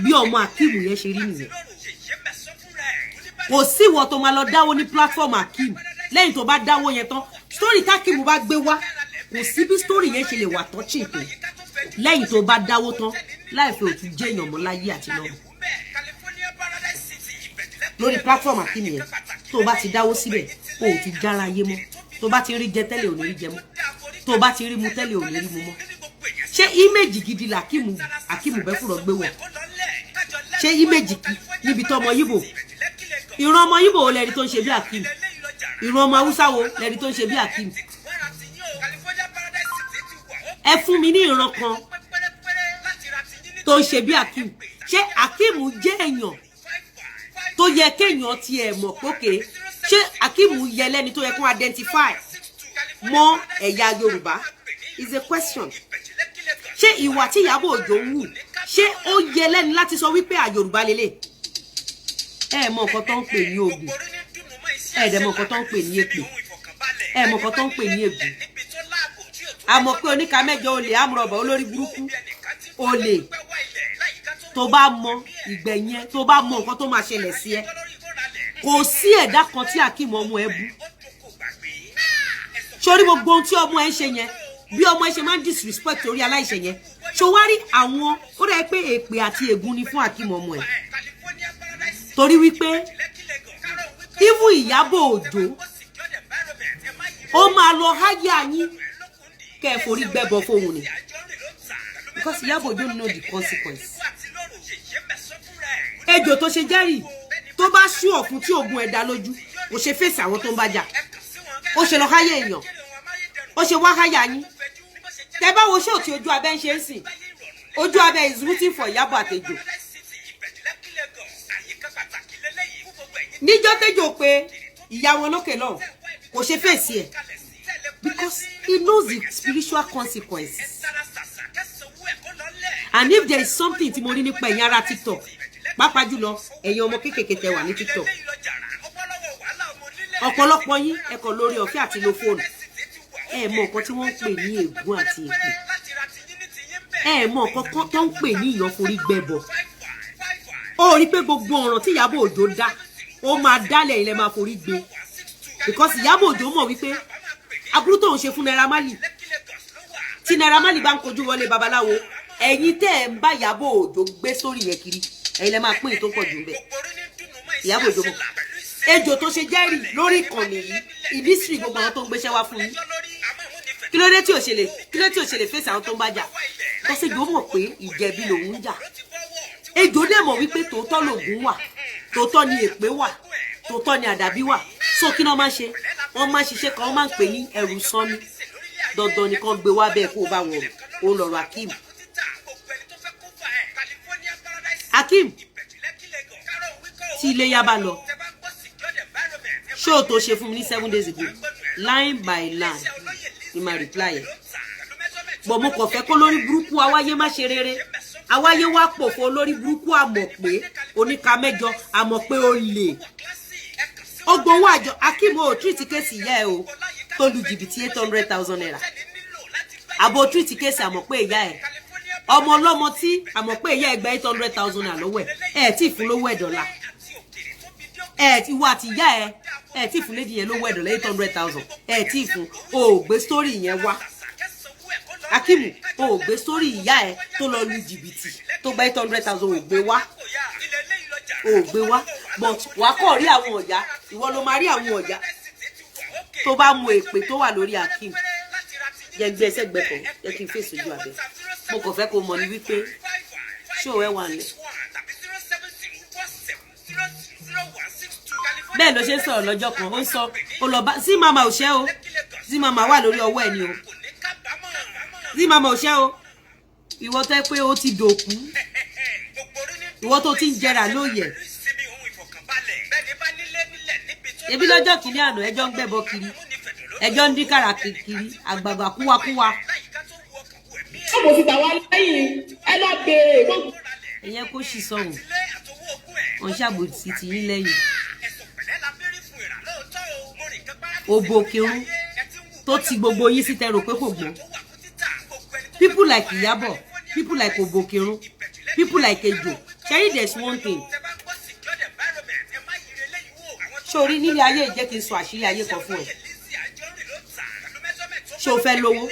Bí ọmọ Akeem yẹn ṣe rí nìyẹn. Kò sí ìwọ tó máa lọ dáwó ní platform Akeem. Lẹ́yìn tó bá dáwó yẹn tán, story tákìm bá gbé wá, kò sí bí story yẹn ṣe lè wà touching tó. Lẹ́yìn tó bá dáwó tán, láìfẹ́ òtún jẹ́ èèyàn mọ́ láyé àti lọ́run lórí platform Akeem yẹn. Tó bá ti dáwó síbẹ̀, o ò tún jára ayé mọ́. Tó bá ti rí jẹ tẹ́lẹ̀, ò ní rí jẹ mọ́. Tó bá ti rí mu tẹ́lẹ̀, ò ní rí mu mọ́. Ṣé image gidi làkímù Akímù Bẹ́fùrọ̀ gbé wọ̀? Ṣé image kí níbi tó ọmọ Yíbò, ìran ọmọ Yíbò wo lẹni tó ń ṣe bí Akeem? Ìran ọmọ Haúsá wo lẹni tó ń ṣe bí Akeem? Ẹ fún mi ní ìran kan tó ń ṣe bí Akeem. Ṣé Akeem jẹ́ èèyàn tó yẹ kéèyàn tiẹ̀ mọ̀ pókè? Ṣé Akeem yẹ lẹ́ni tó yẹ kó identify mọ́ ẹ̀yà Yorùbá is a question. Ṣé ìwà tí Ìyábọ̀ Òjó ń wù, ṣé ó yẹ lẹ́ni láti sọ wípé à Yorùbá lélẹ̀? Ẹ mọ nǹkan tó ń pè ní oògùn, ẹ dẹ̀ mọ nǹkan tó ń pè ní èpè, ẹ mọ nǹkan tó ń pè ní ègún. A mọ̀ pé oníka mẹ́jọ, olè, amúrọ̀bà, olórí burúkú, olè. Tó bá mọ ìgbẹ̀yìn ẹ, tó bá mọ nǹkan tó máa ṣẹlẹ̀ sí ẹ, kò sí ẹ̀dá kan tí Akeem ọmọ ẹ bú sórí gbogbo ohun tí ọmọ ẹ ń ṣe yẹn, bí ọmọ ẹ ṣe máa ń disrespect orí aláìṣẹ̀ yẹn. Ṣòwárí àwọn ó dẹ̀ pé èpè àti ègún ni fún Akeem ọmọ ẹ, torí wípé even Ìyábọ̀ Òjó, ó máa lọ háyà yín kẹ́ ẹ forí gbẹ́bọ fóun ni, because Ìyábọ̀ Òjó know the consequence. Ejò tó ṣe jẹ́rìí, tó bá ṣú ọ̀fun tí ògùn ẹ̀dá lójú, kò ṣe fèsì àwọn tó ń bá jà. Ó ṣe lọ háyà èèyàn, ó ṣe wá háyà yín. Tẹ bá wo ṣé òtí ojú abẹ́ ń ṣe ń sìn, ojú abẹ́ is rooting for Ìyábọ̀ àtejò. Níjọ́ tẹ́jọ́ pé ìyá wọn lókè náà, kò ṣe fèsì ẹ̀, because he knows the spiritual consequences. And if there is something tí mo rí nípa ẹ̀yin ará TikTok, pàápàá jùlọ ẹ̀yin ọmọ kéékèèké tẹ wà ní TikTok, ọ̀pọ̀lọpọ̀ yín, ẹ kàn lórí ọ̀fẹ́ àti lo fóònù. Ẹ mọ nǹkan tí wọ́n ń pè ní ègún àti èpè, ẹ mọ nǹkan kan tó ń pè ní ìyànforí gbẹbọ. Ó rí pé gbogbo ọ̀ràn tí Ìyábọ̀ Òjó dá, ó máa dálẹ̀, ilẹ̀ máa forí gbé, because Ìyábọ̀ Òjó mọ̀ wípé aburú tóun ṣe fún Naira Marley, tí Naira Marley bá ń kojú wọlé babaláwo, ẹ̀yin tẹ́ ẹ̀ ń bá Ìyábọ̀ Òjó gbé sórí yẹn kiri, ẹ̀yin lẹ máa pín ìtó pọ̀ jù ń bẹ̀. Ìyábọ̀ Òjó mọ̀. Ejò tó ṣe jẹ́rìí lórí ìkànnì yìí, ìdísírì gbogbo àwọn tó ń gbéṣẹ́ wá fún yín, kí ló dé tí ò ṣe lè, kí ló dé tí ò ṣe lè fèsì àwọn tó ń bá jà? Kọ́sẹ́jọ́ mọ̀ pé ìjẹ̀bi lòun ń jà. Ejò dẹ̀ mọ̀ wípé tòótọ́ lògùn wà, tòótọ́ ni èpè wà, tòótọ́ ni àdàbí wà. So kí náà máa ṣe? Wọ́n máa ṣiṣẹ́ kan, wọ́n máa ń pè ní ẹrù sánmi. Dandan ni kán gbé wá bẹ́ẹ̀ kó o bá wọn rò. Òun lọ̀rọ̀ Akeem. Akeem, tí iléyá bá lọ, ṣé o tó ṣe fún mi ní 7 days ago, line by line ni my reply ẹ̀. Bọ̀ mo kàn fẹ́ kó lórí burúkú awáyé má ṣe rere, awáyé wá pòfo, olórí burúkú, àmọ̀ pé oníka mẹ́jọ, àmọ̀ pé ó lè ó gbowó àjọ. Akeem, o treat case ìyá ẹ o tó lu jìbìtì ₦800,000. Àbò treat case àmọ̀ pé ìyá ẹ, ọmọ ọlọ́mọ tí àmọ̀ pé ìyá ẹ gba ₦800,000 lọ́wọ́ ẹ, ẹ tí ì fún lówó ẹ̀ dọ́là ẹ ti wá àti ìyá ẹ, ẹ tí ì fún lady yẹn lówó ẹ̀ dọ́là 800,000, ẹ tí ì fún. O ò gbé story yẹn wá. Akeem, o ò gbé sórí ìyá ẹ tó lọ lu jìbìtì tó gba 800,000, ò gbé wá, o ò gbé wá. But wà á kọ̀ rí àwọn ọ̀yá, ìwọ ló máa rí àwọn ọ̀yá tó bá mu èpè tó wà lórí Akeem. Jẹ́ gbé ẹsẹ̀ gbẹ kan, jẹ́ kí n fèsì ojú abẹ. Mo kàn fẹ́ kó mọ̀ ní wípé ṣé òwe wà nílẹ̀. Bẹ́ẹ̀ ló ṣe ń sọ̀rọ̀ lọ́jọ́ kan, ó ń sọ, ó lọ bá sí màmá òṣẹ́ o. Sí màmá wà lórí ọwọ́ ẹ̀ ni o. Sí màmá òṣẹ́ o. Ìwọ tẹ́ pé ó ti dòkú, ìwọ tó ti ń jẹrà lóye ebi lọ́jọ́ kìíní àná, ẹjọ́ ń gbẹ́bọ kiri, ẹjọ́ ń dín kàrà kiri, àgbààgbà kúwakúwa. Ọmọ síta wá lẹ́yìn, ẹ lọ béèrè gbogbo. Ẹ̀yẹn kó sì sọ̀hún, wọn ṣàbòsí ti yín lẹ́yìn. Òbò kírun tó ti gbogbo yín sí tẹrò pé kò gbọ́n. People like Ìyábọ̀, people like Òbòkírun, people like Ejò ṣẹ́rí, there's one thing sórí nílé ayé. Jẹ́ kí n sọ àṣírí ayé kan fún ẹ. Ṣé o fẹ́ lówó?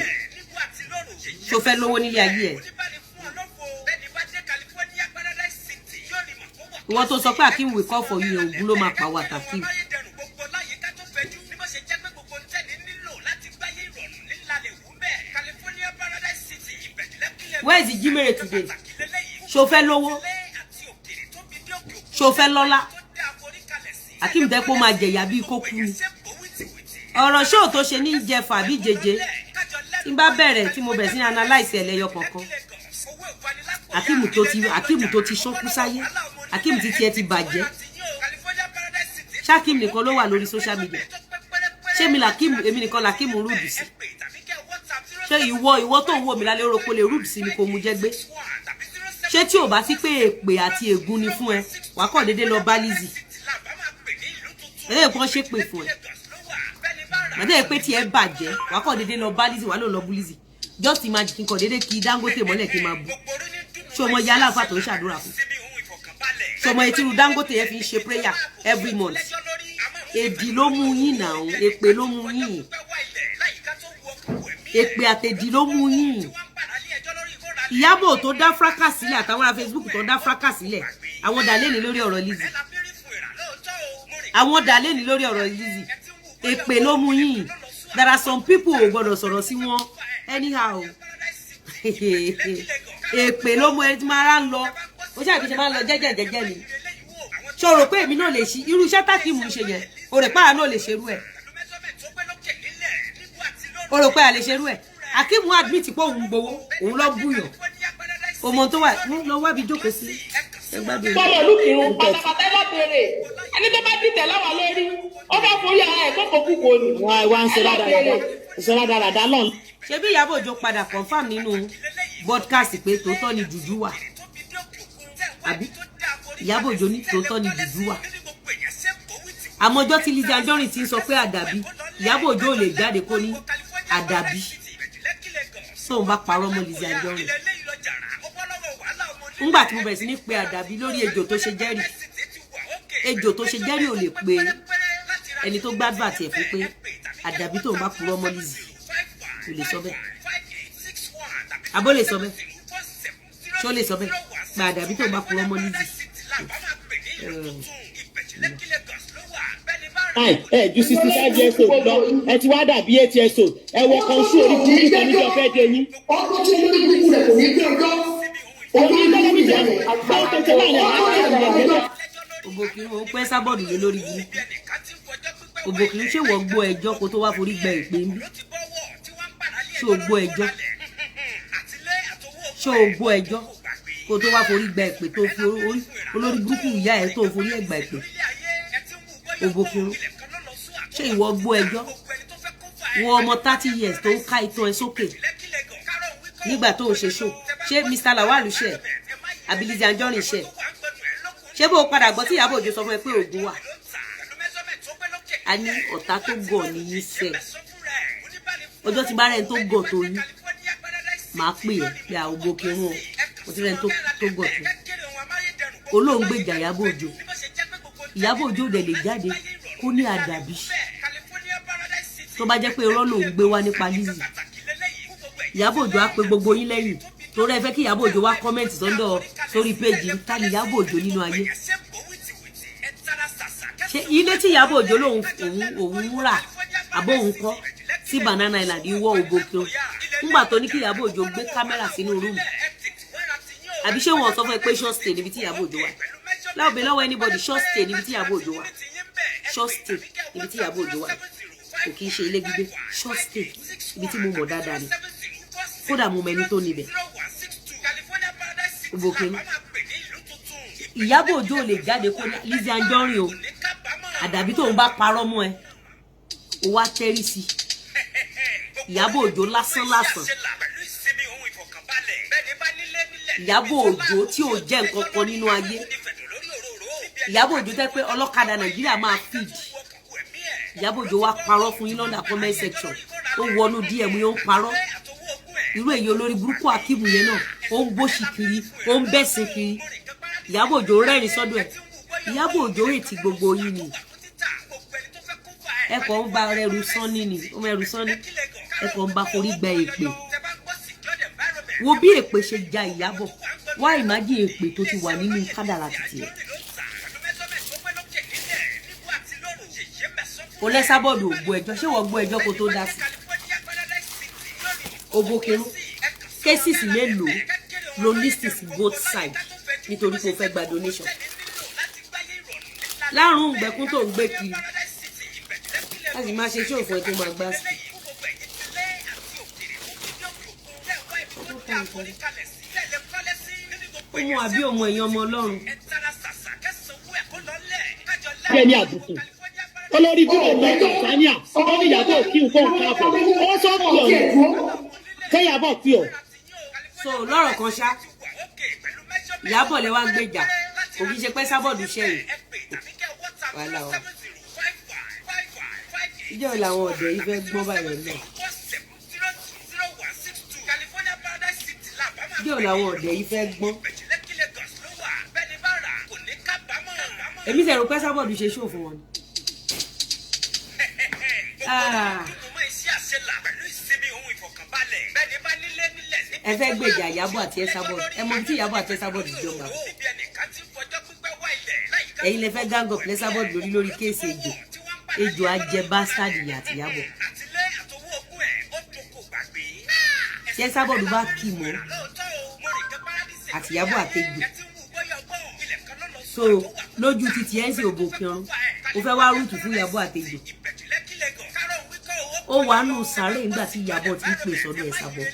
Ṣé o fẹ́ lówó nílé ayé ẹ? Ìwọ tó sọ pé Akeem will call for you, ògùn ló máa pàwọ́ àtàkìm. Where is the Jimere today? Ṣo fẹ́ lówó? Ṣo fẹ́ lọ́lá? Akeem Dẹ́pọ̀ máa jẹ̀yà bíi kó kú ni. Ọ̀rọ̀ ṣóò tó ṣe ní jẹfà bí jẹjẹ tí n bá bẹ̀rẹ̀, tí mo bẹ̀rẹ̀ sí ní analyse ẹlẹ́yọ kọ̀ọ̀kan. Akeem tó ti ṣọ́kú sáyé, Akeem ti tiẹ̀ ti bàjẹ́. Ṣákìm nìkan ló wà lórí social media? Ṣé mi làkìm, èmi nìkan làkìm rude sí? Ṣé ìwọ tó ń wò mí lálẹ́ rò pé lè rude sí mi kò mú jẹ́ gbé? Ṣé tí ò bá sí pé èpè àti ègún ni fún ẹ, wàá kàn déédéé lọ bá Lizzy ẹlẹ́yìn kan ṣépè fún ẹ màdé pé tí ẹ bàjẹ́, wàá kàn déédéé lọ bá Lizzy, wàá lò lọ bú Lizzy? Just imagine kí n kàn déédéé kí Dangote mọ́lẹ̀ kí n máa bú. Ṣé ọmọ ìyá aláǹfà tó ń ṣàdúrà fún? Ṣé ọmọ etí Dangote yẹn fi ń ṣe prayer every month? Èdì ló mú yín náà, èpè ló mú yín, èpè àtẹ̀dì ló mú yín. Ìyábọ̀ tó dá fracas sílẹ̀ àtàwọn ará Facebook tó dá fracas sílẹ̀, àwọn dà lẹ́ni lórí ọ̀rọ̀ Lizzy? Àwọn dà lẹ́ni lórí ọ̀rọ̀ Lizzy? Èpè ló mú yín. There are some people ò gbọ́dọ̀ sọ̀rọ̀ sí wọn anyhow. Èpè ló mú ẹni tí máa ń lọ. Ó ṣàbí ṣe máa ń lọ jẹ́jẹ́ jẹ́jẹ́ ni. Ṣé o rò pé èmi náà lè ṣí irú iṣẹ́ tákìmù ń ṣe yẹn? O rò pé àá náà lè ṣerú ẹ̀? O rò pé a lè ṣerú ẹ̀? Akeem admit pé òun gbowó, òun lọ búyàn. Ọmọ tó wà lọ wábi jókòó sí ẹ gbádùn. Fọmọ ìlú kìrun pátápátá, ẹ bá béèrè ẹni tó bá dìtẹ̀ láwa lórí, ó fẹ́ forí ara ẹ̀ kókò kúkò ni. Wọn wá ń ṣe rádaràda, ṣe rádaràda lọ́n. Ṣebí Ìyábọ̀ Òjó padà confirm nínú broadcast pé tòótọ́ ni jùjú wà, àbí? Ìyábọ̀ Òjó ní tòótọ́ ni jùjú wà. Àmọ́jọ́ tí Lizzy Anjorin ti ń sọ pé àdàbí, Ìyábọ̀ Òjó ò lè jáde kó ní àdàbí tóun bá parọ́ mọ́ Lizzy Anjorin. Ńgbà tí mo bẹ̀rẹ̀ sí ní pe àdàbí lórí ejò tó ṣe jẹ́rì, ejò tó ṣe jẹ́rì ò lè pe ẹni tó gbádùn àti ẹ̀fún pé àdàbí tóun bá purọ́ mọ́ Lizzy. Kò lè sọ bẹ́ẹ̀. Àbó lè sọ bẹ́ẹ̀? Ṣó lè sọ bẹ́ẹ̀ pé àdàbí tóun bá purọ́ mọ́ Lizzy? Ẹ ju 65 years old lọ, ẹ ti wá dàbí 8 years old. Ẹ wọ kan sí orí burúkú kan níjọ fẹ́ dé yín. Ọdún tí olórí burúkú rẹ̀ kò ní gbé ọjọ́ olórí burúkú ìyá rẹ̀. Tó tó tó láàrin àwọn akẹ́kọ̀ọ́ ìyá. Òbòkìrì, òun pẹ́ sábọ̀dù lé lórí burúkú. Òbòkìrì, ṣé wọ́n gbọ́ ẹjọ́ kó tó wá forí gbẹ ìpè ń bí? Ṣé o gbọ́ ẹjọ́? Ṣé o gbọ́ ẹjọ́ kó tó wá forí gbẹ ìpè, tó fi orí olórí burúkú ìyá ẹ̀ tó forí ẹ̀gbà ìpè? Òbòkìrì, ṣé ìwọ gbọ́ ẹjọ́? Wọ ọmọ 30 years tó ń ká itan ẹ sókè nígbà tó ń ṣe show. Ṣé Mr Lawal ṣe àbí Lizzy Anjorin ṣe? Ṣé bó o padà gbọ́ tí Ìyábọ̀ Òjó sọ fún ẹ pé ògùn wà? A ní ọ̀tá tó gọ̀ ní yín sẹ̀. Ọjọ́ tí bá rẹ̀ ń tó gọ̀ tó yín, màá pè é pé àwọn ògbó kírun o. Mo ti rẹ̀ ń tó gọ̀ tó olóhùn gbèjà Ìyábọ̀ Òjó. Ìyábọ̀ Òjó dẹ̀ lè jáde kó ní àdàbí tó bá jẹ́ pé irọ́ lòún gbé wá nípa Lizzy. Ìyábọ̀ Òjó á pe gbogbo yín lẹ́yìn torí ẹ fẹ́ kí Ìyábọ̀ Òjó wá comment sọ́ndọ̀ sórí péjì. Ta ni Ìyábọ̀ Òjó nínú ayé? Ṣé ilé tí Ìyábọ̀ Òjó lòun òun òun rà àbó òun kọ́ sí Banana Island? Ìwọ òbòkè, ńgbà tó ní kí Ìyábọ̀ Òjó gbé kámẹ́rà sínú room, àbí ṣé wọn sọ fún ẹ pé short stay níbi tí Ìyábọ̀ Òjó wà? Láòbẹ̀ lọ́wọ́ anybody, short stay níbi tí Ìyábọ̀ Òjó wà, short stay níbi tí Ìyábọ̀ Òjó wà, kò kí ń ṣe ilé gbígbé. Short stay ibi tí mo mọ̀ dáadáa ni. Kódà mo mọ ẹni tó níbẹ̀. Òbòkè, Ìyábọ̀ Òjó lè jáde kó ní Lizzy Anjorin o, àdàbí tóun bá parọ́ mọ́ ẹ, ó wá tẹ́rí sí Ìyábọ̀ Òjó lásán lásán. Ìyábọ̀ Òjó tí ò jẹ́ nǹkan kan nínú ayé, Ìyábọ̀ Òjó tẹ́ pé ọlọ́kadà Nàìjíríà máa feed. Ìyábọ̀ Òjó wá parọ́ fún yín lọ́ndà comment section, ó wọnú DM yóò ń parọ́. Irú èyí olórí burúkú Akíìmù yẹn náà, ó ń bóṣì kiri, ó ń bẹ́sìn kiri. Ìyábọ̀ Òjó rẹ́rìn sọ́dọ̀ ẹ̀. Ìyábọ̀ Òjó ètì gbogbo yín ni. Ẹ kàn ń ba ẹrù sánni ni, ó mọ ẹrù sánni. Ẹ kàn ń ba forí gba èpè. Wo bí èpè ṣe ja Ìyábọ̀. Wá ìmájì èpè tó ti wà nínú kádàrà títì ẹ̀. Kò lẹ́sàbọ̀dù ògbó ẹjọ́. Ṣé wọ́n gbọ́ ẹjọ́ kó tó dá sí? Òbòkèrú cases mélòó? Lo listen sí both side, nítorí pé o fẹ́ gba donation lárùn ìgbẹ́kún tó ń gbé kiri láti máa ṣe ṣòfò ẹ tó máa gbá sí. Ó mú àbí òun ẹ̀yàn ọmọ Ọlọ́run. Bí ẹni àbùkù olórí bí òun lọ Tanzania, ó ní ìyàbọ̀ kí n kó nǹkan àbọ̀, ó sọ kí ọ kẹyàbọ̀ kí ọ. So lọ́rọ̀ kan ṣá, Ìyábọ̀ lẹ wá ń gbèjà, kò kí n ṣe pé sábọ̀dù ṣẹ̀yìn wàhálà wa. Ìjọ làwọn ọ̀dọ́ yìí fẹ́ gbọ́n báyọ̀ náà. Ìjọ làwọn ọ̀dọ́ yìí fẹ́ gbọ́n. Èmi ṣe rò pé sábọ̀dù ṣe ṣòfò wọn ni. Ah. Ẹ fẹ́ gbèjà Ìyábọ̀ àti Ẹsábọ̀dù, ẹ mọ tí Ìyábọ̀ àti Ẹsábọ̀dù jọba. Ẹ̀yin lẹ fẹ́ gang up lẹ́sàbọ̀dù lórí case ejò. Ejò ajẹ bastard ìyá àti Ìyábọ̀. Tí Ẹsábọ̀dù bá kì mọ́ àti Ìyábọ̀ àtejò, so lójú títí ẹ̀ ń sì òbò kírun, o fẹ́ wá rúùtù fún Ìyábọ̀ àtejò. Ó wà nù sàárè nígbà tí Ìyábọ̀ ti ń pè sọ́dọ̀ Ẹsábọ̀dù.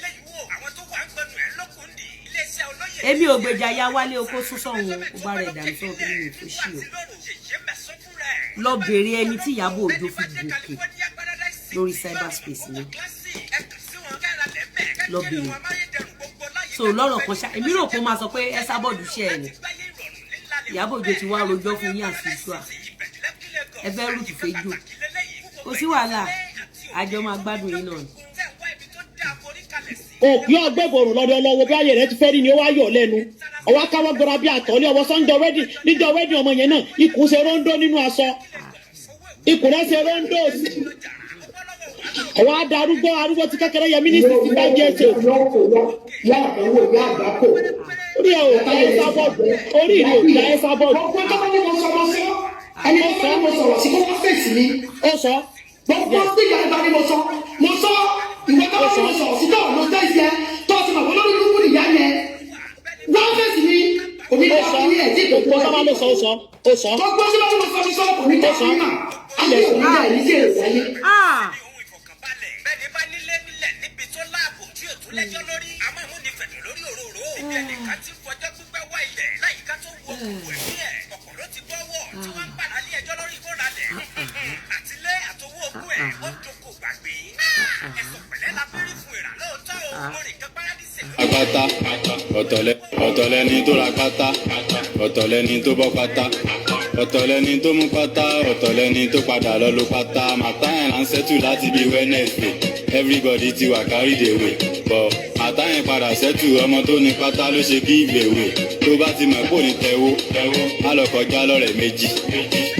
Èmi ò gbèjà ya wálé oko sún sọ̀hún o, bá rẹ̀ dànù sọ̀hún kí ni ìfò sí o. Lọ bèrè ẹni tí Ìyábọ̀ Òjó fi gòkè lórí cyberspace ni. Lọ bèrè. So lọ́rọ̀ kan ṣá, èmi rò pé ó máa sọ pé Ẹsábọ̀dù ṣe ẹ̀ ni. Ìyábọ̀ Òjó ti wá rojọ́ fún yín àṣìṣúà. Ẹ fẹ́ rúùtù fẹ́jọ́. Kò sí wàhálà, àjọ máa gbádùn yín náà ni. Òkú ọgbẹ́bọ̀rùn lọ́dọ̀ ọlọ́wọ́ bí ayé rẹ̀ ti fẹ́ rí ni ó wá yọ̀ lẹ́nu. Ọwọ́ akáwọ́ gbọ́ra bí àtọ̀lé ọwọ́ sọ́njọ́ wẹ́dì níjọ́ wẹ́dì ọmọ yẹn náà, ikùn ṣe róńdó nínú aṣọ. Ikùn rẹ̀ ṣe róńdó sí. Ọwọ́ adarúgbó arúgbó ti kékeré yẹ mínísítì 65 years old. Yá àdánwò, yá àgbákò. Orí ẹ̀ ò ká Ẹsábọ̀dù. Orí rẹ̀ ò ká Ẹsábọ̀dù. Gbogbo tó bá ní mo sọ mo sọ. Ẹni tó bá ní mo sọ̀rọ̀ sí kó wá fèsì mi. Ó sọ. Gbogbo tí ìyá ìbá ní mo sọ. Mo sọ ìwọ tó bá ní mo sọ̀rọ̀ sí tó ló tẹ́ ìyẹn tó ti mọ̀ pé lórí burúkú nìyá yẹn. Wá fèsì mi. Kò ní Ó dá sọ. fún yẹn tí kò Gbogbo sábà ló sọ, ó sọ. Ó sọ. Gbogbo tí bá ní mo sọ mo sọ kò ní dá fún yín mà. Ayé ò ní dá ẹ̀ ní sí èrè láyé. Ah! Pátá ọ̀tọ̀ lẹni tó ra pátá, ọ̀tọ̀ lẹni tó bọ́ pátá, ọ̀tọ̀ lẹni tó mú pátá, ọ̀tọ̀ lẹni tó padà lọ lo pátá. Matter yẹn là ń settle láti bí Wednesday, everybody ti wà carried away, but matter yẹn padà settle. Ọmọ tó ní pátá ló ṣe give away. Tó bá ti mọ̀ pò ní tẹ́wó, má lọ kọjá lọ́rẹ̀ méjì.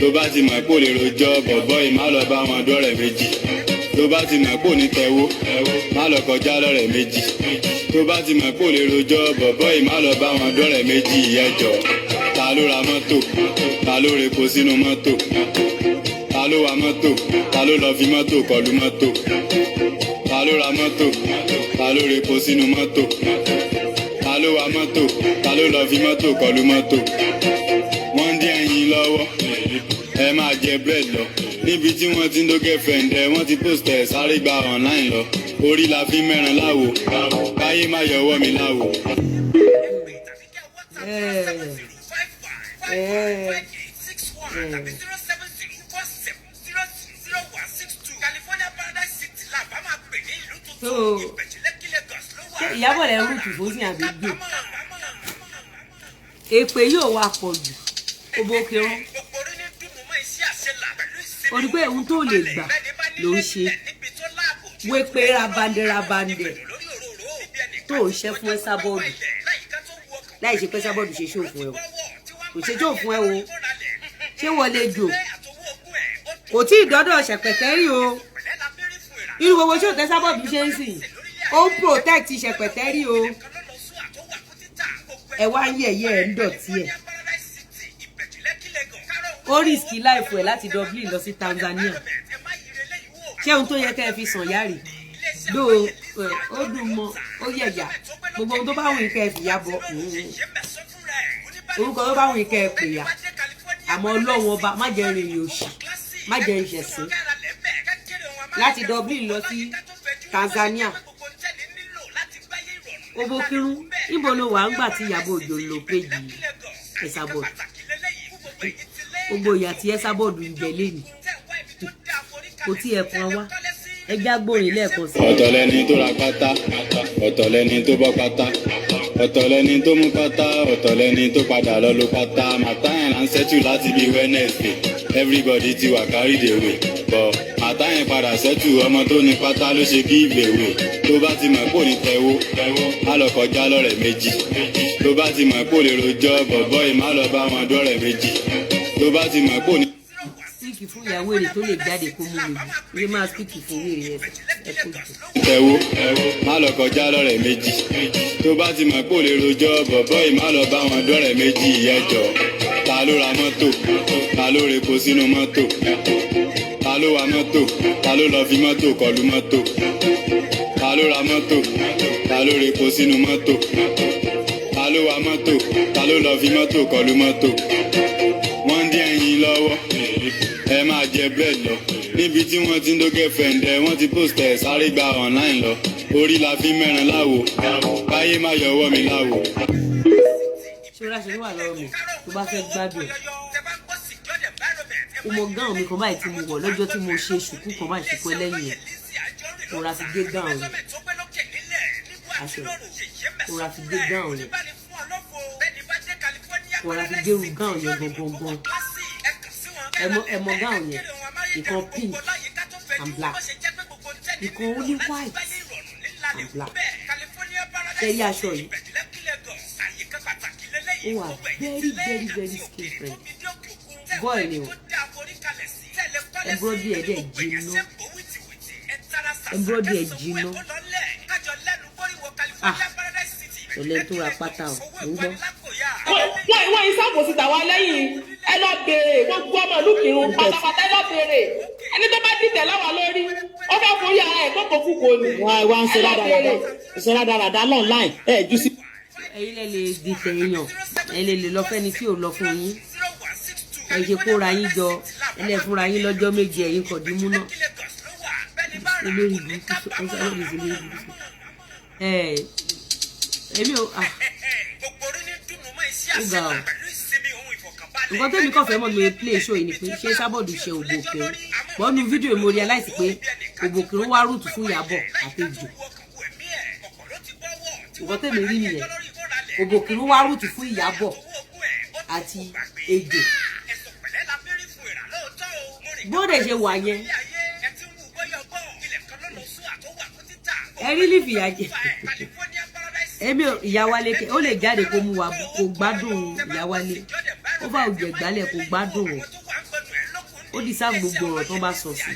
Tó bá ti mọ̀ pò lè rojọ́ bọ̀bọ́ yìí, má lọ bá wọn dọ́rẹ̀ méjì. Tó bá ti mọ̀ pò ní tẹ́wó, má lọ kọjá lọ́rẹ̀ méjì. Tó bá ti mọ̀ pò lè rojọ́ bọ̀bọ́ yìí, má lọ bá wọn dọ́rẹ̀ méjì. Ẹjọ́, ta ló ra mọ́tò? Ta ló repo sínú mọ́tò? Ta ló wa mọ́tò? Ta ló lọ fi mọ́tò kọlu mọ́tò? Ta ló ra mọ́tò? Ta ló repo sínú mọ́tò? Ta ló wa mọ́tò? Ta ló lọ fi mọ́tò kọlu mọ́tò? Wọ́n ń dín ẹyin lọ́wọ́, ẹ máa jẹ bread lọ. Níbi tí wọ́n ti ń dó girlfriend ẹ, wọ́n ti post ẹ̀ sáré gba online lọ. Orí la fi mẹ́ran láwo, káyé má yọwọ́ mi láwo. So ṣé Ìyábọ̀ lẹ rúùtù fún sí àbí gbò? Èpè yóò wá pọ̀ jù òbò kírun. O rí pé ohun tó lè gbà ló ń ṣe. Wépé rabandẹ rabandẹ tó ń ṣe fún Ẹsábọ̀dù láì ṣe pé Ẹsábọ̀dù ṣe ṣòfò ẹ o. Kò ṣe ṣòfò ẹ o. Ṣé wọ́n lè jò? Kò tí ì dọ́dọ̀ ṣẹ̀pẹ̀tẹ́rì o. Irú gbogbo ṣé òtẹ́ Ẹsábọ̀dù ṣe ń sìn? Ó ń protect ṣẹ̀pẹ̀tẹ́rì o. Ẹ wá ń yẹ̀yẹ́ ẹ̀ ń dọ̀tí ẹ̀. Ó risk life ẹ̀ láti Dublin lọ sí Tanzania. Ṣé ohun tó yẹ kẹ́ ẹ fi sàn yá rè? Dó ó dùn mọ́, ó yẹ̀yà. Gbogbo ohun tó bá wù yín kẹ́ ẹ fìyà bọ̀, orúkọ tó bá wù yín kẹ́ ẹ pè yà, àmọ́ Ọlọ́run Ọba, má jẹ́ rìnrìn òṣì, má jẹ́ ìṣẹ̀sín láti Dublin lọ sí Tanzania. Obokirun, níbo ló wà ń gbà tí Ìyábọ̀ Òjó ń lo page Esabod? Gbogbo ìyà tí Esabod ń jẹ lẹ́nu kò tí ẹ kan wá. Ẹjá gbòòrìn lẹ́ẹ̀kan sí. Ọ̀tọ̀ lẹni tó ra pátá, ọ̀tọ̀ lẹni tó bọ́ pátá, ọ̀tọ̀ lẹni tó mú pátá, ọ̀tọ̀ lẹni tó padà lọ lo pátá. Matter yẹn là ń settle láti bí Wednesday, everybody ti wà carried away, but matter yẹn padà settle. Ọmọ tó ní pátá ló ṣe give away. Tó bá ti mọ̀ pò ní tẹ́wó, má lọ kọjá lọ́rẹ̀ méjì. Tó bá ti mọ̀ pò lè rojọ́ bọ̀bọ́ yìí, má lọ bá wọn dọ́rẹ̀ méjì. Tó bá ti mọ̀ pò ní. Speak fún ìyàwó èrè tó lè jáde kó mú mi bù iye máa speak fún wèrè ẹ ẹ kó jù. Tẹ̀wó, má lọ kọjá lọ́rẹ̀ méjì. Tó bá ti mọ̀ pò lè rojọ́ bọ̀bọ́ yìí, má lọ bá wọn dọ́rẹ̀ méjì. Ẹjọ́, ta ló ra mọ́tò? Ta ló repo sínú mọ́tò? Ta ló wa mọ́tò? Ta ló lọ fi mọ́tò kọlu mọ́tò? Ta ló ra mọ́tò? Ta ló repo sínú mọ́tò? Ta ló wa mọ́tò? Ta ló lọ fi mọ́tò kọlu mọ́tò? Wọ́n ń dín ẹyin lọ́wọ́, ẹ máa jẹ bread lọ. Níbi tí wọ́n ti ń dó girlfriend ẹ, wọ́n ti post ẹ̀ sáré gba online lọ. Orí la fi mẹ́ran láwo, káyé má yọwọ́ mi láwo. Ṣé o ráṣọ tó wà lọ́wọ́ mi? Tó bá fẹ́ gbádùn ẹ̀, o mọ gown mi kan báyìí tí mo wọ̀ lọ́jọ́ tí mo ṣe ṣùkú kan báyìí, ṣùkú ẹlẹ́yìn ẹ̀. Mo ra fi gé gown yẹn, aṣọ mo ra fi gé gown yẹn, mo ra fi gérú gown yẹn gangan gan. Ẹ mọ gown yẹn, ìkan pink and black, ìkan ó ní white and black. Ṣe rí aṣọ yìí? Ó wà very very very skin friendly. Boy ni o, embroidery ẹ̀ dẹ̀ jiná, embroidery ẹ̀ jiná. Ah, ọ̀lẹ́ tó ra pátá o, ń gbọ́. Wọ́n yìí sábò síta wá lẹ́yìn. Ẹ lọ béèrè gbogbo ọmọ ìlú Kírun pátápátá, ẹ lọ béèrè. Ẹni tó bá dìtẹ̀ láwa lórí, ó fẹ́ forí ara ẹ̀ kókò kúkò ni. Wọ́n wá ń ṣe Ẹ lọ rádaràda, béèrè. ṣe rádaràda online ẹ̀ jù sí. Ẹ̀yin lẹ lè dìtẹ̀ èèyàn, ẹ lè lè lọ fẹ́ni tí ò lọ fún yín. Ẹ ṣe kóra yín jọ, ẹ lè fúnra yín lọ́jọ́ 7. Ẹ̀yin kò dín mú náà, olórí burúkú, olórí burúkú. Ẹ èmi ò, ah, ó ga ọ. Nǹkan tẹ́mi kàn fẹ́ mọ̀ lóye play show yìí ni pé, ṣé Sábọ̀dù ṣe Òbòkèrún? Bọ́ọ̀nù fídíò, mo realize pé Òbòkèrún wá root fún Ìyábọ̀ àti Ejò. Nǹkan tẹ́mi rí nìyẹn. Òbòkèrún wá root fún Ìyábọ̀ àti Ejò. Bóde ṣe wà yẹn, ẹ rí lè fìyà jẹ èmi ò. Ìyá Wálé ó lè jáde kó mú wa kó gbádùn. Ìyá Wálé ó bá òjò ìgbálẹ̀ kó gbádùn o. Ó dì sáà gbogbo ọ̀rọ̀ tó bá sọ sí,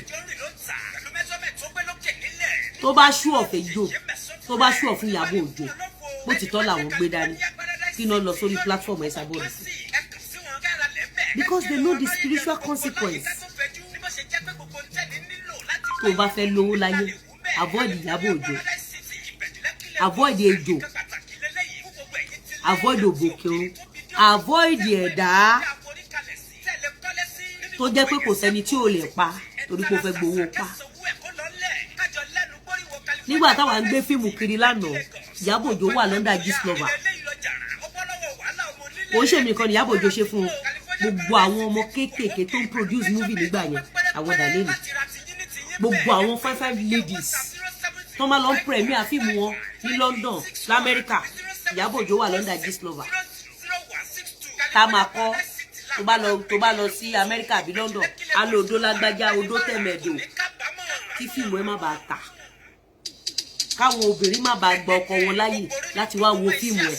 tó bá ṣú ọ̀fẹ́ jò, tó bá ṣú ọ̀fun Ìyábọ̀ Òjó, bó ti tọ́ làwọn gbé dání kí iná lọ sórí platform Esabod sí, because they know the spiritual consequence. Tó o bá fẹ́ lówó láyé, avoid Ìyábọ̀ Òjó, avoid ejò, avoid òbòkè, avoid ẹ̀dá tó jẹ́ pé kò sẹ́ni tí ò lè pa torí pé ó fẹ́ gbowó pa. Nígbà táwa ń gbé fíìmù kiri lánàá, Ìyábọ̀ Òjó wà lọ́ndà Gistlover. Kò ń ṣèmi nìkan ni Ìyábọ̀ Òjó ṣe fún un. Gbogbo àwọn ọmọ kéékèèké tó ń produce movie nígbà yẹn, àwọn dàlẹ́nu, gbogbo àwọn five five ladies tó máa lọ ń premiere fíìmù wọn ní London, lamẹ́ríkà, Ìyábọ̀ Òjó wà lọ́ndà Gistlover. Tá a máa kọ́, tó bá lọ sí Amẹ́ríkà àbí London, á lọ odó lágbájá, odó tẹ̀mẹ̀dò, kí fíìmù ẹ má bàa tà, káwọn obìnrin má bàa gba ọkọ wọn láyè láti wá wo fíìmù ẹ.